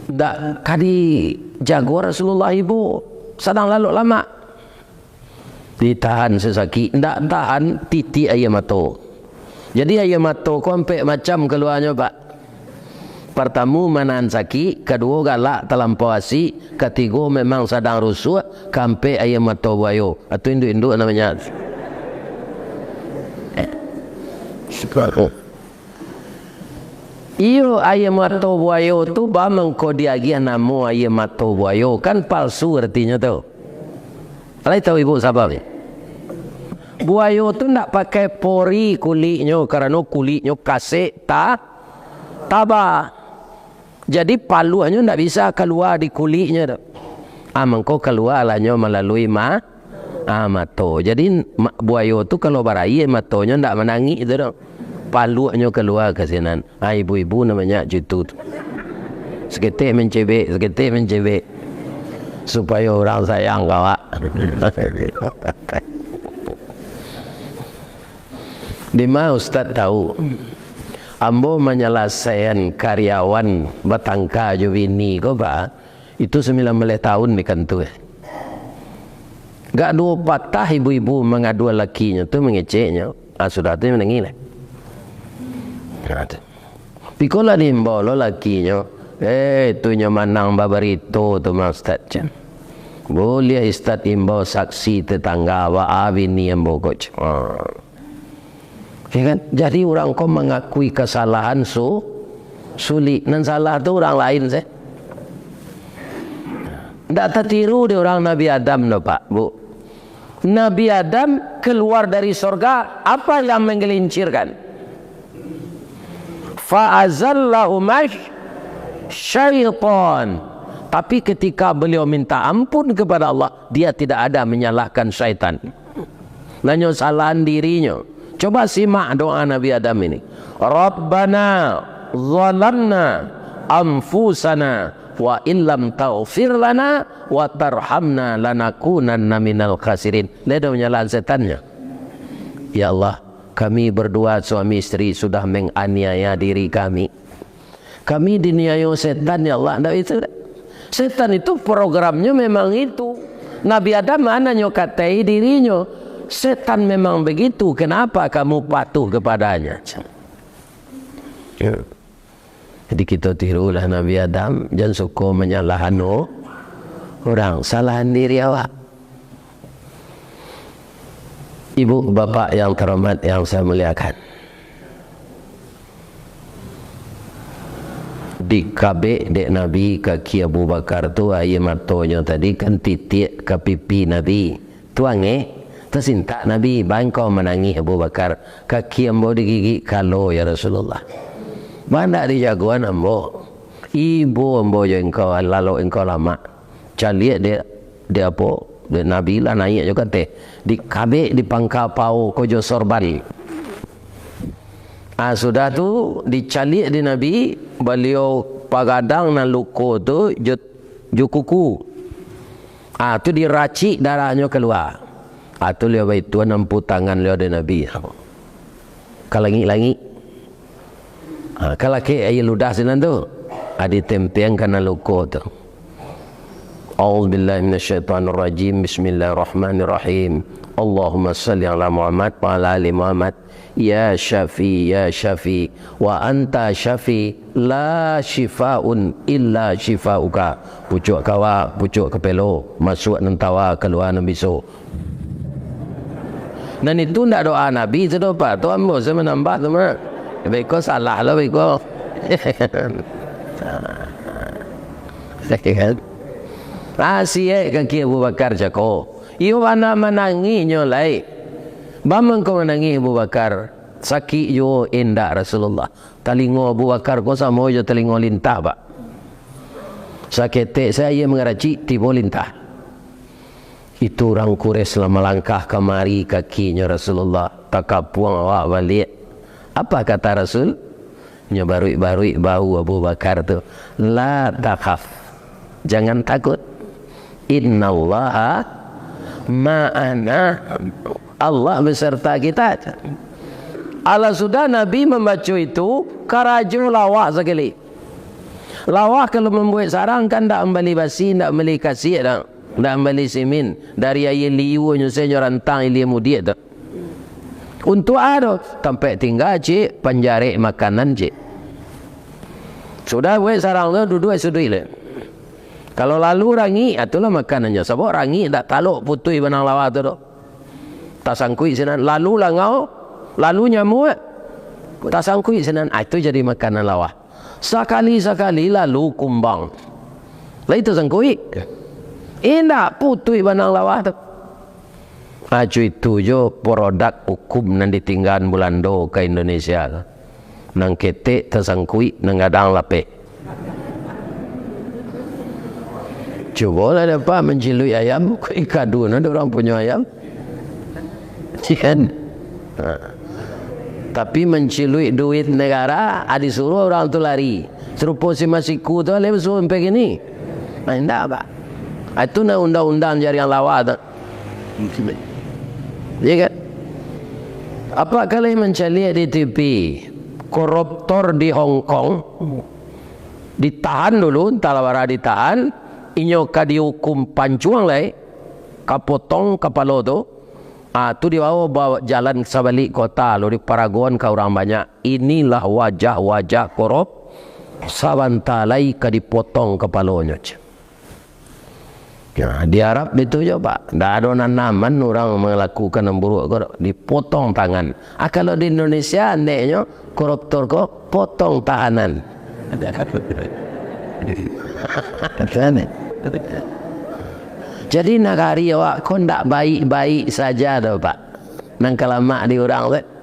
Dak ka dijago Rasulullah, ibu sadang lalok lamak. Ditahan sasakik, ndak tahan titiak aia mato. Jadi, aia mato ko ampek macam kaluanyo, Pak. Partamo, manahan sakik, kaduo, galak talampau asik, katigo, memang sadang rusuah, kaampek, aia mato buayo. Atau induak-induak namonyo. Iyo, aia mato buayo tu, ba mangko diagiah namo aia mato buayo, kan palsu artinyo tu. Alai tahu ibu sababnyo? Buayo tu ndak pakai pori kuliknyo, karano kuliknyo kasek ta-, taba. Jadi, paluahnyo ndak bisa kalua di kuliknyo tu. Ah, mangko kalualah nyo malalui ma-, ah, mato. Jadi, ma-, buayo tu kalau baraia, matonyo ndak manangih tu doh. Paluahnyo kalua ka sinan. Ah, ibu-ibu namonyo cutu tu. Saketek mancebek, saketek mancebek. Supayo urang sayang ka awak. Dima ustaz tahu? Ambo manyalasaian karyawan batangka jo bini ko, Pak. Itu sambilan baleh tahun di kantua. Gak duo patah ibu-ibu mangaduan lakinyo tu, mangeceknyo. Ah, sudah tu manangih lah. Nah, tu. Pikolah diimbau lo lakinyo. Eh, tu nyo manang babarito tu mah, Ustaz, cen. Buliah Ustaz imbau saksi tetangga awak, ah, bini ambo ko, cen. Ah. Ya kan? Jadi, urang ko mangakui kasalahan su-, sulik. Nan salah tu urang lain se. Ndak tatiru dek urang Nabi Adam doh, Pak, Bu. Nabi Adam keluar dari sorga, apa yang menggelincirkan? Fa azallahuma syaitan. Tapi ketika beliau minta ampun kepada Allah, dia tidak ada menyalahkan syaitan. Nanyo salahan dirinyo. Coba simak doa Nabi Adam ini. "Rabbana zalamna anfusana wa illam taghfir lana wa tarhamna lanakunanna minal khasirin." Lai do nyalahan setannyo. "Ya Allah, kami berdua suami isteri sudah menganiaya diri kami." Kami diniayo setan, ya Allah. Ndak itu, ndak. Setan itu programnyo memang itu. Nabi Adam ma nyo katai dirinyo, setan memang begitu, kenapa kamu patuh kepadanya? Ya. Jadi, kito tirulah Nabi Adam, jan suko manyalahan o-, urang, salahan diri awak. Ibu, bapak yang terhormat, yang saya muliakan, dikabek dek Nabi kaki Abu Bakar tu, aia matonyo tadi kan titiak ka pipi Nabi. Tu angek, tasintak Nabi, "Baa engkau manangih, Abu Bakar? Kaki ambo digigik kalo, ya Rasulullah. Baa ndak dijagoan ambo?" Ibo ambo jo engkau, lalok engkau lamak. Caliak dek, dek apo? Dek Nabi lah naiak jo ka ateh. Dikabek di pangka pao ko jo sorban. Ah, sudah tu, dicaliak dek Nabi, baliau pagadang nan luko tu jo, jo kuku. Ah, tu diracik darahnyo kalua. Ah, tu liau baituan ampu tangan liau dek Nabi. Ka langik-langik. Ha, ka lakek aia ludah sinan tu. Ha, ditempeang ka nan luko tu. A'udzubillahi minasyaitonirrajim. Bismillahirrahmanirrahim. Allahumma shalli ala Muhammad wa ala ali Muhammad. Ya Syafi, ya Syafi, wa anta Syafi, la syifaun illa syifauka. Pucuak kawak, pucuak kapelo, masuak nan tawa, kalua nan biso. Nan itu ndak doa Nabi tu doh, Pak. Tu ambo sajo manambah tu, Mak. Beko salah lo, beko. Ah, siek kaki Abu Bakar cako. Iyo bana manangihnyo lai. Baa mangko manangih Abu Bakar? Sakik juo indak Rasulullah. Talingo Abu Bakar ko samo jo talingo lintah, Pak. Saketek sajo aia mangaracik, tibo lintah. Itu urang Quraisy lah malangkah kamari kakinyo Rasulullah, takapuang awak baliak. Apa kata Rasul? Nyo baruik-baruik bahu Abu Bakar tu. La takhaf. Jangan takut. Innallaha ma'ana. Allah beserta kita. Alah sudah Nabi mambaco itu, karajo lawah sakali. Lawah kalau mambuek sarang kan ndak mambali basi, ndak mambali kasiak, ndak, ndak mambali simin. Dari aia liua nyo sajo nyo rantang ilia mudiak tu. Untuak a tu? Tampek tingga ciek, panjarek makanan ciek. Sudah buek sarang tu, duduak suduik le. Kalau lalu rangik, ah, itulah makanannyo. Sabab rangik ndak talok putuih banang lawah tu doh. Tasangkuik sinan, lalu langau, lalu nyamuak, tasangkuik sinan, ah, itu jadi makanan lawah. Sakali-sakali lalu kumbang. Lai tasangkuik? Indak, putuih banang lawah tu. Acu itu jo produk hukum nan ditinggaan Bulando ka Indonesia tu. Nan ketek tasangkuik, nan gadang lapeh. Cubolah dek Apak manciluik ayam, kok ikadu nan urang punyo ayam. Kan? Ha. Tapi manciluik duit negara, ah, disuruah urang tu lari. Sarupo si Masiku tu, alih basuo sampai kini. Nah, indak, Pak. Ah, itu nan undang-undang jariang lawah tu. Iya kan? Apak lai mancaliak di T V, koruptor di Hong Kong ditahan dulu, antah lah bara ditahan, inyo ka diukum pancuang lai, ka potong kapalo tu, ah, tu dibawo ba-, jalan sabalik kota, lalu diparagoan ka urang banyak. Inilah wajah-wajah korup, sabanta lai ka dipotong kapalonyo, cek. Nah, di Arab itu jo, Pak. Ndak ado nan aman urang malakukan nan buruak ko, dipotong tangan. Ah, kalau di Indonesia, andeknyo koruptor ko potong tahanan. Jadi, nagari awak ko ndak baik-baik saja doh, Pak. Nan ka lamak di urang tu.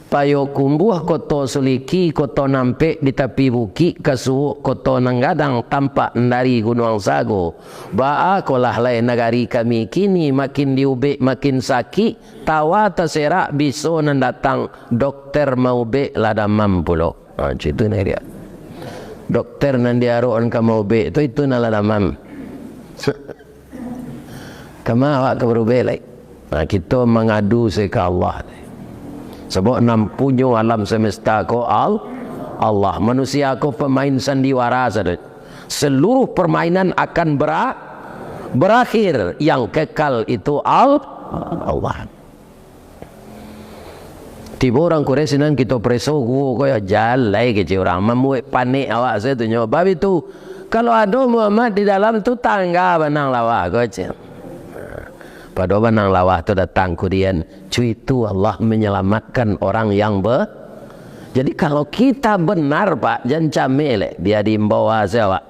Payokumbuah, Koto Suliki, Koto Nampek di tapi bukik, ka suok Koto Nan Gadang, tampak dari Gunuang Sago. Baa kolah lai nagari kami kini, makin diubek makin sakik, tawa taserak biso nan datang, dokter maubek lah damam pulo. Ha, cak itu nagari. Dokter nan diarokan ka maubek tu, itu nan lah damam. Kama awak ka barubek lai? Nah, kito mangadu se ka Allah. Sabab nan punyo alam semesta ko Al-, Allah. Manusia ko pamain sandiwara sajo. Seluruh permainan akan bera-, berakhir. Yang kekal itu Al-, Allah. Tibo urang Quraisy sinan, kito pareso guo ko yo, jalai kecek urang, mambuek panek awak sajo tu nyo. Bab itu, kalau ado Muhammad di dalam tu, tangga banang lawah ko, cek. Pado banang lawah tu datang kudian, cuitu Allah menyelamatkan orang yang be-, jadi kalau kita benar, Pak, jan cameh leh, bia diimbau sajo awak.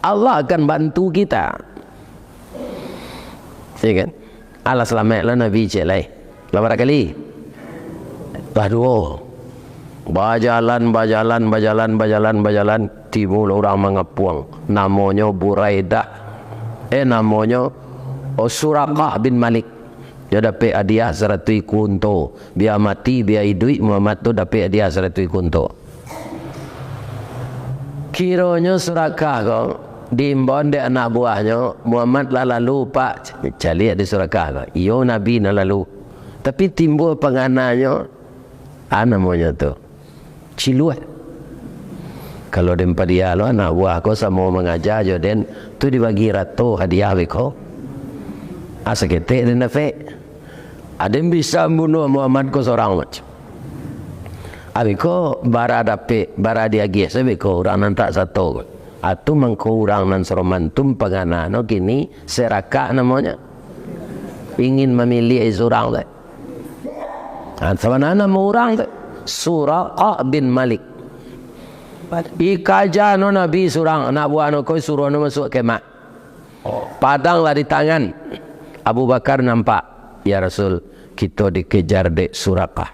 Allah akan bantu kita. Ya kan? Alah salamaik lah Nabi cek lai. Lah bara kali? Lah duo. Bajalan, bajalan, bajalan, bajalan, bajalan, tibolah urang mangapuang. Namonyo Buraidah. Eh, namonyo, oh, Surakah bin Malik. Nyo dapek hadiah saratuih ikua unto. Bia mati, bia iduik, Muhammad tu dapek hadiah saratuih ikua unto. Kironyo Surakah ko diimbau dek anak buahnyo, "Muhammad lah lalu, Pak." Caliak di Surakah ko. Iyo, Nabi nan lalu. Tapi timbua pangananyo, a namonyo tu, ciluah. Kalau den padia lo anak buah ko samo mangaja jo den, tu dibagi rato hadiah beko. A, saketek den dapek. A, den bisa mambunuah Muhammad ko sorang macam. A, beko bara dapek, bara diagiah se beko urang nan tak sato ko. A, tu mangko urang nan saromantum pangananyo kini Surakah namonyo. Ingin mamiliah surang tu. Ha, sabana namo urang tu? Surakah bin Malik. Dikaja no Nabi surang, anak buah no ko suruah no masuak kemah. Padang lah di tangan. Abu Bakar nampak, "Ya Rasul, kito dikejar dek Surakah."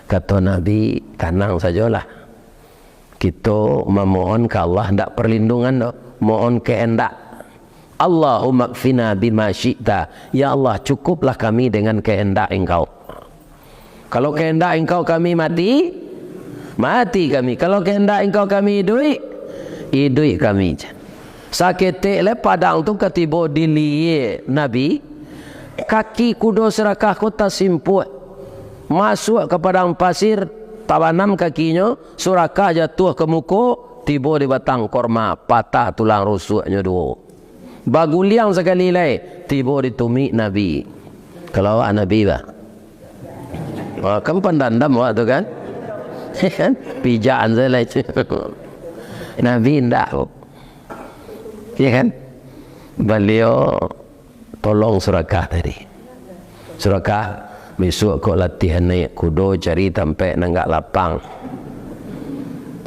Kato Nabi, "Tanang sajolah. Kito mamohon ka Allah, ndak parlindungan doh, mohon kahandak. Allahumma kfina bima syi'ta. Ya Allah, cukuplah kami dengan kahandak Engkau. Kalau kahandak Engkau kami mati, mati kami. Kalau kahandak Engkau kami iduik, iduik kami." Saketek lai padang tu ka tibo di liek Nabi, kaki kudo Surakah ko tasimpuak. Masuak ka padang pasir, tabanam kakinyo, Surakah jatuah ka muko, tibo di batang korma, patah tulang rusuaknyo duo. Baguliang sakali lai, tibo di tumik Nabi. Kalau awak Nabi, bah. Wah, kan pandandam awak tu kan? Kan? Pijakan sajo lah itu. Nabi indak. Ya kan? Baliau tolong Surakah tadi. "Surakah, bisuak kok latihan naiak kudo, cari tampek nan agak lapang."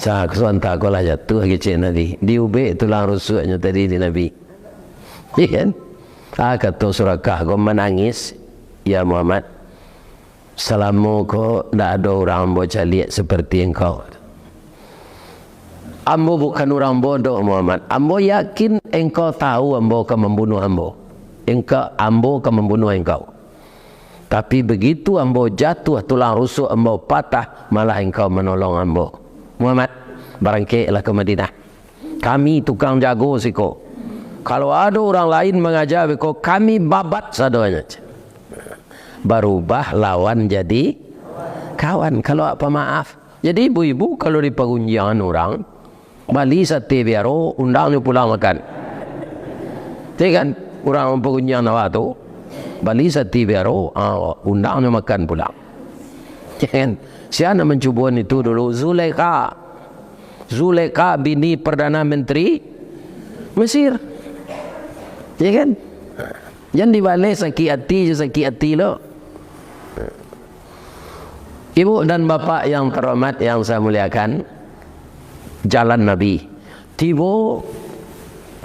Sa-, suanta ko lah jatuah kecek Nabi. Diubek tulang rusuaknyo tadi di Nabi. Iya kan? Ah, kato Surakah ko manangis, "Ya Muhammad, salamo ko ndak ado urang ambo caliak seperti engkau. Ambo bukan urang bodoh, Muhammad. Ambo yakin engkau tahu ambo ka mambunuah ambo. Engkau, ambo ka mambunuah engkau. Tapi begitu ambo jatuah, tulang rusuk ambo patah, malah engkau manolong ambo. Muhammad, barangkeklah ka Madinah. Kami tukang jago siko. Kalau ado urang lain mangaja beko, kami babat sadonyo." Barubah lawan jadi kawan. Kalau awak pamaaf. Jadi ibu-ibu kalau di pagunjiangan urang, bali sate biaro, undang nyo pulang makan. Iya kan? Urang pagunjiangan awak tu, bali sate biaro, ah, undang nyo makan pulang. Iya kan? Sia nan mancubo itu dulu? Zulaikha. Zulaikha bini Perdana Menteri Mesir. Iya kan? Jan dibaleh sakik ati jo sakik ati lo. Ibu dan bapak yang terhormat, yang saya muliakan, jalan Nabi. Tibo,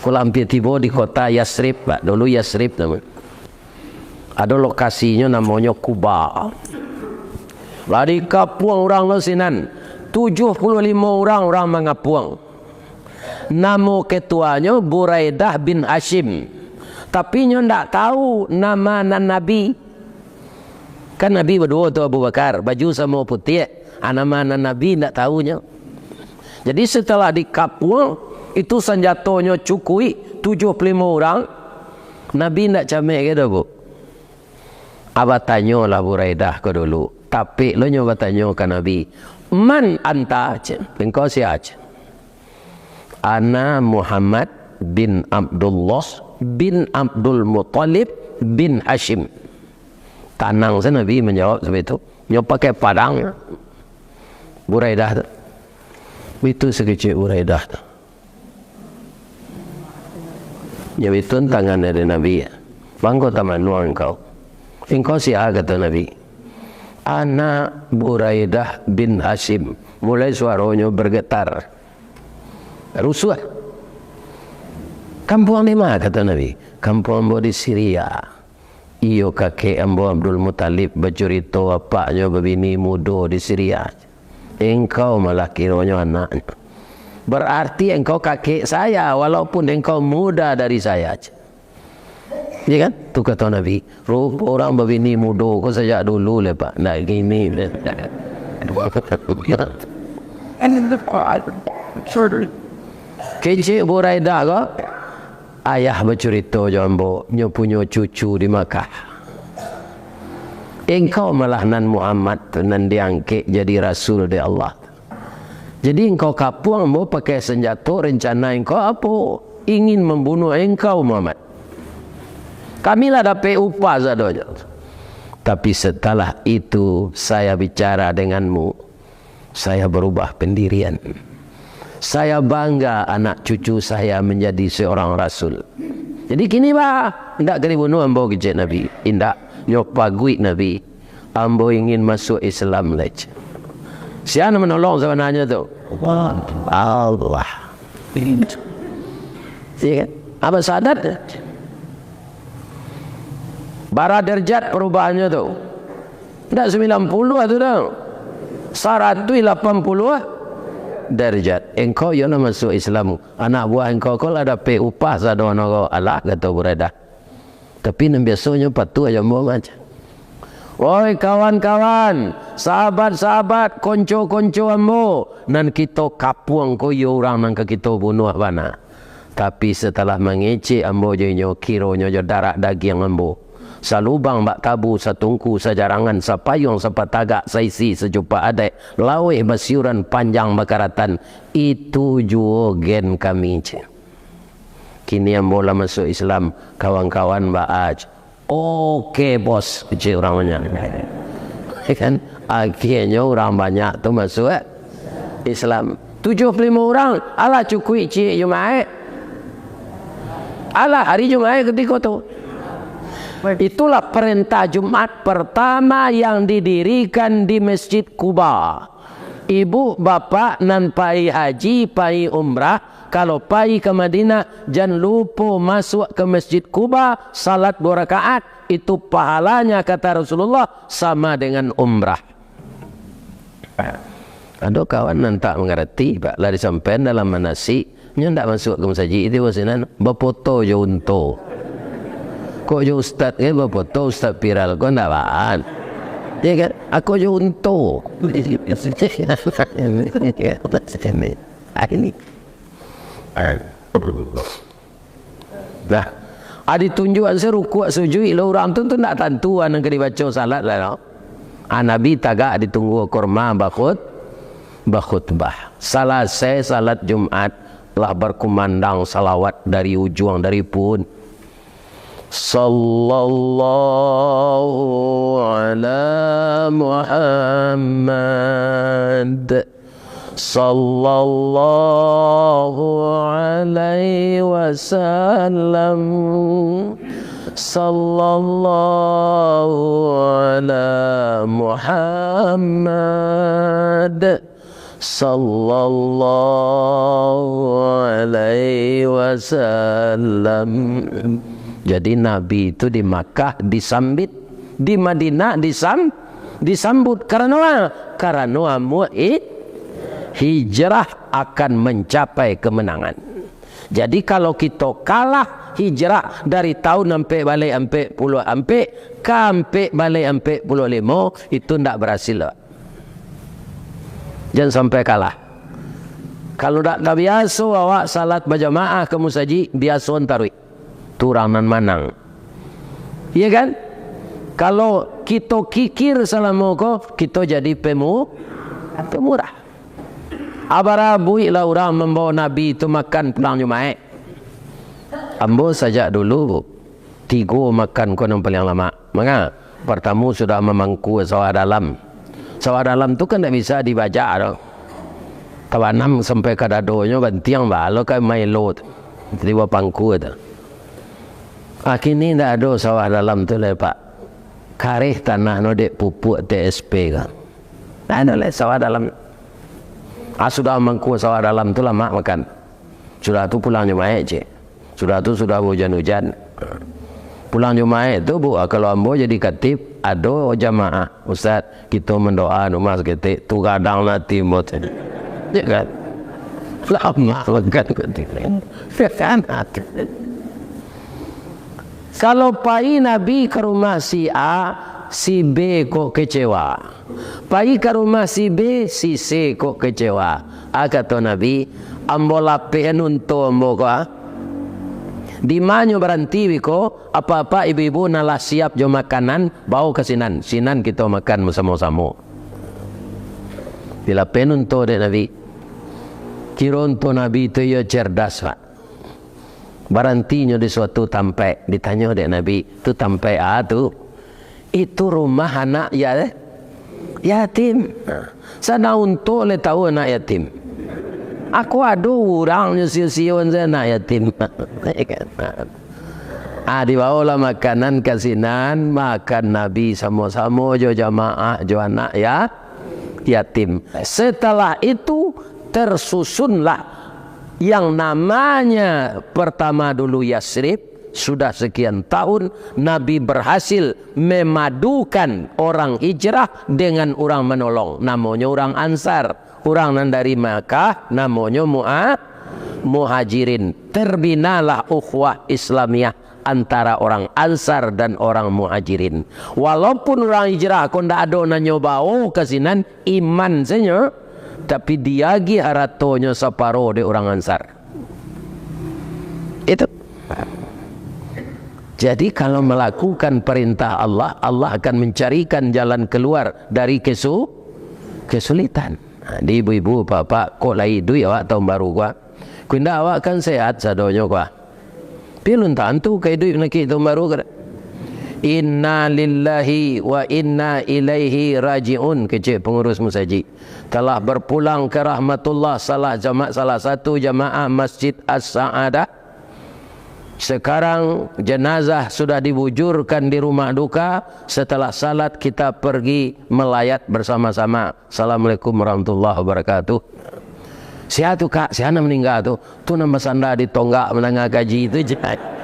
kok lah ampia tibo di kota Yasrib, Pak. Dulu Yasrib namonyo. Ado lokasinyo namonyo Kuba. Lah dikapuang urang lo sinan. Tujuah puluah limo urang, urang mangapuang. Namo ketuanyo Buraidah bin Hasyim. Tapi nyo ndak tahu nama nan Nabi. Kan Nabi baduo tu Abu Bakar, baju samo putiah. Ah, nama nan Nabi ndak tahu nyo. Jadi setelah dikapuang, itu sanjatonyo cukuik, tujuah puluah limo urang. Nabi ndak camek ke doh, Bu. Ah, batanyolah Buraidah ko dulu. Tapek lo nyo batanyo ka Nabi. "Man anta?" cek. "Engkau sia?" cek. "Ana Muhammad bin Abdullah bin Abdul Muttalib bin Hasyim." Tanang se Nabi manjawab sampai tu. Nyo pakai Padang. Buraidah tu. Itu sakecek Buraidah tu. Nyo bituan tangan dari Nabi. "Mangko tamanuang engkau." "Engkau sia?" kato Nabi. "Ana Buraidah bin Hasyim." Mulai suaronyo bergetar. Rusuah. "Kampuang di ma?" kato Nabi. "Kampuang ambo di Siria. Iyo, kakek ambo Abdul Muttalib bacurito, bapaknyo babini mudo di Siria." Engkau malah kironyo anaknyo. Berarti engkau kakek saya, walaupun engkau muda dari saya. Ya kan? Tu kato Nabi. Rupo urang babini mudo ko sajak dulu lai, Pak. Ndak kini. Kecek Buraidah ko, ayah bacurito jo ambo, nyo punyo cucu di Makkah. Engkau malah nan Muhammad tu, nan diangkek jadi rasul dek Allah. Jadi engkau kapuang ambo pakai senjato, rencana engkau apo? Ingin mambunuah engkau, Muhammad. Kami lah dapek upah sadonyo. Tapi setelah itu saya bicara denganmu, saya berubah pendirian. Saya bangga anak cucu saya menjadi seorang rasul. Jadi kini, bah, indak ka dibunuah ambo, kecek Nabi. Indak, nyo paguik Nabi. Ambo ingin masuak Islam lai. Sia nan manolong sabananyo tu? Allah. Iya kan? Abah Sadat. Bara derajat perubahannyo tu. Ndak sambilan puluah tu doh. Saratuih lapan puluah derajat. Engkau iyo lah masuak Islam. Anak buah engkau ko lah dapek upah sadonyo ko. Alah, kato Buraidah. Tapi nan biasonyo patuah jo ambo mah. Woi kawan-kawan, sahabat-sahabat, konco-konco ambo, nan kito kapuang ko iyo urang nan ka kito bunuah bana. Tapi satalah mangecek ambo jo inyo, kironyo jo darah dagiang ambo, salubang bak tabu, satungku sajarangan, sapayuang sapatagak, saisi sacupak adaik, laweh basiuran, panjang bakaratan, itu juo gen kami, cek. Kini ambo lah masuak Islam, kawan-kawan baa, cek. Oke, bos, kecek urang banyak. Kan? Akhirnyo urang banyak tu masuak Islam. Tujuah puluah limo urang, alah cukuik ciek Jumaik. Alah hari Jumaik katiko tu. Itulah perintah Jumat pertama yang didirikan di Masjid Kuba. Ibu bapak nan pai haji, pai umrah, kalau pai ka Madinah, jan lupo masuak ka Masjid Kuba, salat duo rakaat, itu pahalanya, kata Rasulullah, sama dengan umrah. Ado kawan nan tak mangarati, Pak, lah disampaian dalam manasik, nyo ndak masuak ka masajik, tibo sinan, bapoto jo unto. Kok jo ustaz kan bapoto, ustaz viral ko ndak baan. Ya kan? Ako jo unto. Ini. Ah, ini. Nah, ah, ditunjuakan se rukuak sujuik lo urang tu, tu ndak tantu, ah, nan ka dibaco salat lah, no. Ah, Nabi tagak di tunggua kurma bakhut-, bakhutbah. Salasai salat Jumat, lah bakumandang salawat dari ujuang dari puun. Sallallahu ala Muhammad. Sallallahu alaihi wasallam. Sallallahu ala Muhammad. Sallallahu alaihi wasallam. Jadi Nabi itu di Makkah disambit, di Madinah disam-, disambut. Karano a-, karano amuah i-, hijrah akan mencapai kemenangan. Jadi kalau kito kalah hijrah dari tahun ampek baleh ampek puluah ampek ka ampek baleh ampek puluah limo, itu ndak berhasil, Pak. Jan sampai kalah. Kalau dak tabiaso awak salat bajamaah ka musajik, biaso taruih. Tu urang nan manang. Iya kan? Kalau kito kikir salamo ko, kito jadi pemu-, pemurah. Abarabuiklah urang mambawa Nabi tu makan pulang Jumaik. Ambo sajak dulu, tigo makan ko nan paliang lamak. Manga? Partamo sudah mamangkua sawah dalam. Sawah dalam tu kan ndak bisa dibajak doh. Tabanam sampai ka dadonyo bantiang balo ka maelo tu. Jadi bapangkua tu. Ah, kini ndak ado sawah dalam tu lai, Pak. Kareh tanah no dek pupuak T S P ka. Ndak ado lai sawah dalam. Ah, sudah mamangkua sawah dalam tu lamak makan. Sudah tu pulang Jumaik, cek. Sudah tu sudah hujan-hujan. Pulang Jumaik tu, Bu, kalau ambo jadi khatib, ado jamaah, "Ustaz, kito mandoa rumah saketek," tu gadang lah ati ambo tu. Ya kan? Lama makan khatib. Ya kan? Kalau pai Nabi ka rumah si A, si B kok kecewa. Pai ka rumah si B, si C kok kecewa. A kato Nabi, "Ambo lapeh unto ambo ko, a. Di ma nyo baranti beko, apak-apak ibu-ibu nan lah siap jo makanan, bao ka sinan. Sinan kito makan basamo-samo." Dilapeh unto dek Nabi. Kiro unto Nabi tu iyo cerdas, Pak. Barantinyo di suatu tampaik, ditanyo dek Nabi, "Tu tampaik a tu?" "Itu rumah anak ya-, yatim." Nah, sadang unto lai tahu anak yatim. Ako ado urang nyo sio-sio se anak yatim. Ah, dibawolah makanan ka sinan, makan Nabi samo-samo jo jamaah, jo anak ya-, yatim. Setelah itu, tersusunlah yang namanya pertama dulu Yasrib, sudah sekian tahun, Nabi berhasil memadukan orang hijrah dengan orang menolong. Namonyo orang Ansar. Orang nan dari Makkah, namonyo Mu'a-, Muhajirin. Terbinalah ukhuwah Islamiyah antara orang Ansar dan orang Muhajirin. Walaupun orang hijrah ko ndak ado nan nyo bawo ka sinan, iman se nyo, tapi diagih haratonyo saparo dek orang Ansar. Itu. Jadi, kalau melakukan perintah Allah, Allah akan mencarikan jalan keluar dari kesu-, kesulitan. Ha, di ibu-ibu, bapak, kok lai iduik awak tahun baru ko? Ko indak, awak kan sehat sadonyo ko. Pi alun tantu ka iduik nanti tahun baru ko. "Inna lillahi wa inna ilaihi raji'un," kecek pengurus musajik. Telah berpulang ke rahmatullah salah jama-, salah satu jamaah Masjid As-Sa'adah. Sekarang jenazah sudah dibujurkan di rumah duka. Setelah salat, kita pergi melayat bersama-sama. "Assalamualaikum warahmatullahi wabarakatuh." "Sia tu, Kak? Sia nan maningga tu?" "Tu nan basanda di tonggak mandanga kaji tu je."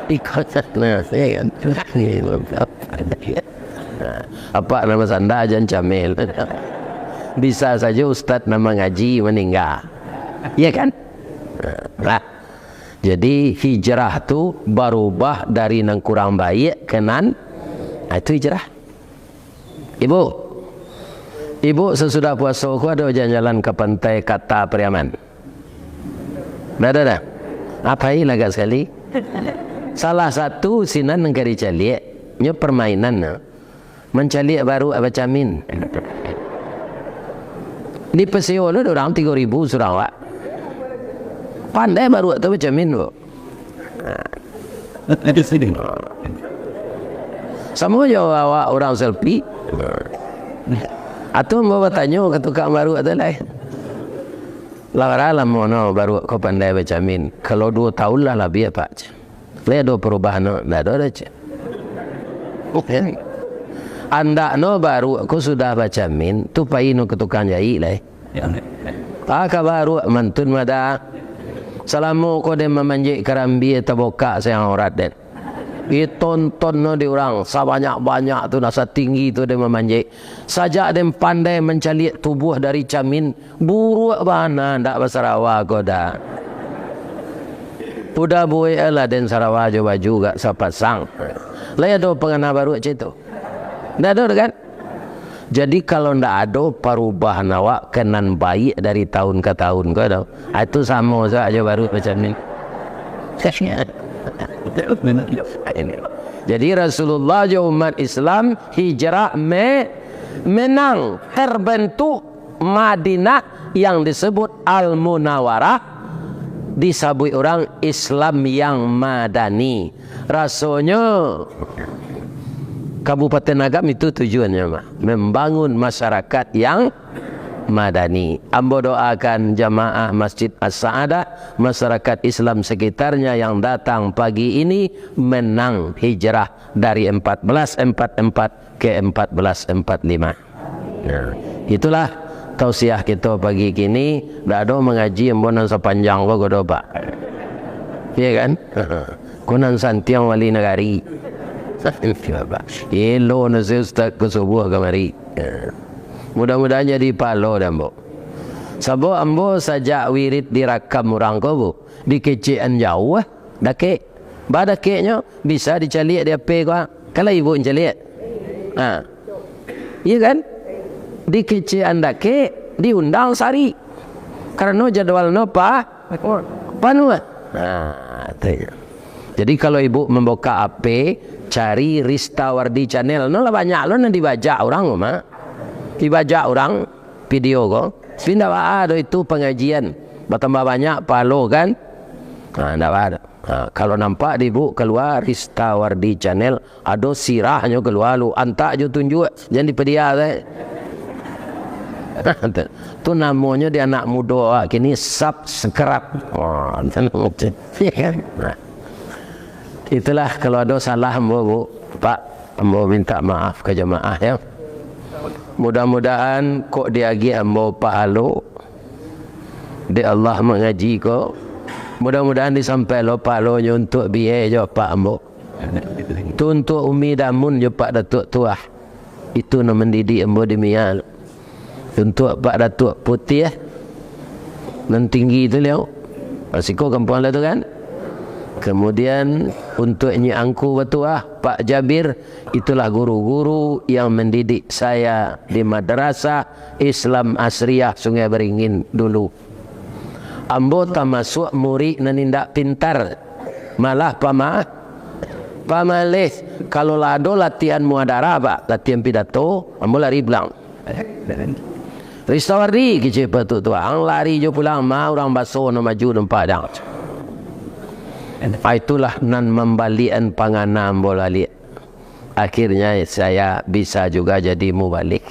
Ikut. Nah, ya kan? Nah, apak nan basanda jan camel. Bisa sajo ustaz nan mangaji maningga. Ya kan? Nah. Jadi, hijrah tu barubah dari nan kurang baiak ka nan, ah, itu hijrah. Ibu, ibu sasudah puaso ko ado jalan-jalan ka pantai Kata Pariaman? Ndak ado doh? Apo lai agak sakali? Salah satu sinan nan ka dicaliak, nyo permainan nyo. Mancaliak baruak bacamin. Dipasio lo dek urang tigo ribu surang awak. Pandai baruak tu bacamin, Bu. Samo jo awak urang selfie. Atau ambo batanyo ka tukang baruak tu lai. Lah bara lamo no baruak ko pandai bacamin? Kalau duo taun lah labiah, Pak. Lai ado parubahan no? Ndak ado doh, cek. Andak no baruak ko sudah bacamin, tu pai no ka tukang jaik lai. Ah, ka baruak mantun mada. Salamo ko den mamanjek karambia tabokak sayang aurat den. Ditonton no di urang, sabanyak-banyak tu, nah, satinggi tu den mamanjek. Sajak den pandai mancaliak tubuah dari camin, buruak bana, ndak basarawa ko dah. Udah buek lah den sarawa jo baju gak sapasang. Lai ado pangana baruak cak tu? Ndak ado kan? Jadi, kalau ndak ado parubahan awak ka nan baiak dari taun ka taun ko, ado. Ah, itu samo sajo baruak macam ni. Jadi, Rasulullah jo umat Islam hijrah me-, menang, terbentuk Madinah yang disebut Al-Munawarah, disabuik urang Islam yang madani. Rasonyo, Kabupaten Agam itu tujuannyo mah, membangun masyarakat yang madani. Ambo doakan jamaah Masjid As-Sa'adah, masyarakat Islam sekitarnya yang datang pagi ini menang hijrah dari empat belas empat empat ke empat belas empat lima. Nah, itulah tausiah kito pagi kini. Ndak ado mangaji ambo nan sapanjang ko, ko do, Pak. Iya kan? Ko nan santiang wali nagari. Elo nasi ustaz ko subuah kamari. Mudah-mudahan jadi pahalo dek ambo. Sabab ambo sajak wirid dirakam urang ko, Bu, dikecekan jauah, dakek. Ba dakeknyo, bisa dicaliak di H P ko, ah. Kalau ibu caliak. Ha. Iya kan? Dikecekan dakek, diundang sari. Karano jadwalnyo pa-, panuah. Nah, tu. Jadi kalau ibu mambuka H P, cari Rista Wardi Channel. No lah banyak lo nan dibajak urang, Mak. Dibajak urang video ko. Tapi ndak baa doh itu pangajian. Batambah banyak pahalo kan? Ha, ndak baa doh. Ha, kalau nampak di ibu kalua Rista Wardi Channel, ado sirahnyo kalua lu, antak jo tunjuak, jan dipadia sae. Tu, tu namonyo di anak mudo awak kini subscribe. Wah, iya kan? Nah. Itulah kalau ado salah ambo, Bu, Pak, ambo minta maaf ka jamaah, ya. Mudah-mudahan kok diagiah ambo pahalo dek Allah mangaji ko. Mudah-mudahan disampai lo pahalonyo untuak biai jo apak ambo. Tu untuak Umi Damun jo Pak Datuak Tuah. Itu nan mandidik ambo di Mia. Untuak Pak Datuak Putiah nan tinggi tu liau. Siko kampuang lah tu kan. Kemudian untuak Nyi Angku Batuah, Pak Jabir, itulah guru-guru yang mendidik saya di Madrasah Islam Asriyah Sungai Beringin dulu. Ambo tamasuak murid nan indak pintar, malah pama-, pamaleh. Kalau lah ado latihan muhadarah, Pak, latihan pidato, ambo lari pulang. Rista Wardi, kecek Pak Datuak Tuah, ang lari jo pulang, ma urang baso nan maju nampak dang. Ah, itulah nan mambaliakan pangana ambo laliak. Akhirnya saya bisa juga jadi mubalig.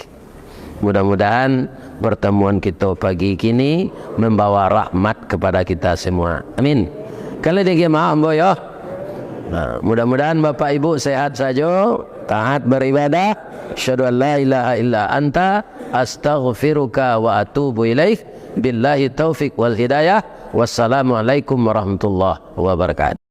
Mudah-mudahan pertemuan kita pagi kini membawa rahmat kepada kita semua. Amin. Kalau dia maaf, ambo yo. Nah, mudah-mudahan Bapak Ibu sehat saja, taat beribadah. Asyhadu an la ilaha illa anta, astaghfiruka wa atubu ilaik. Billahi taufik wal hidayah. Wassalamualaikum warahmatullahi wabarakatuh.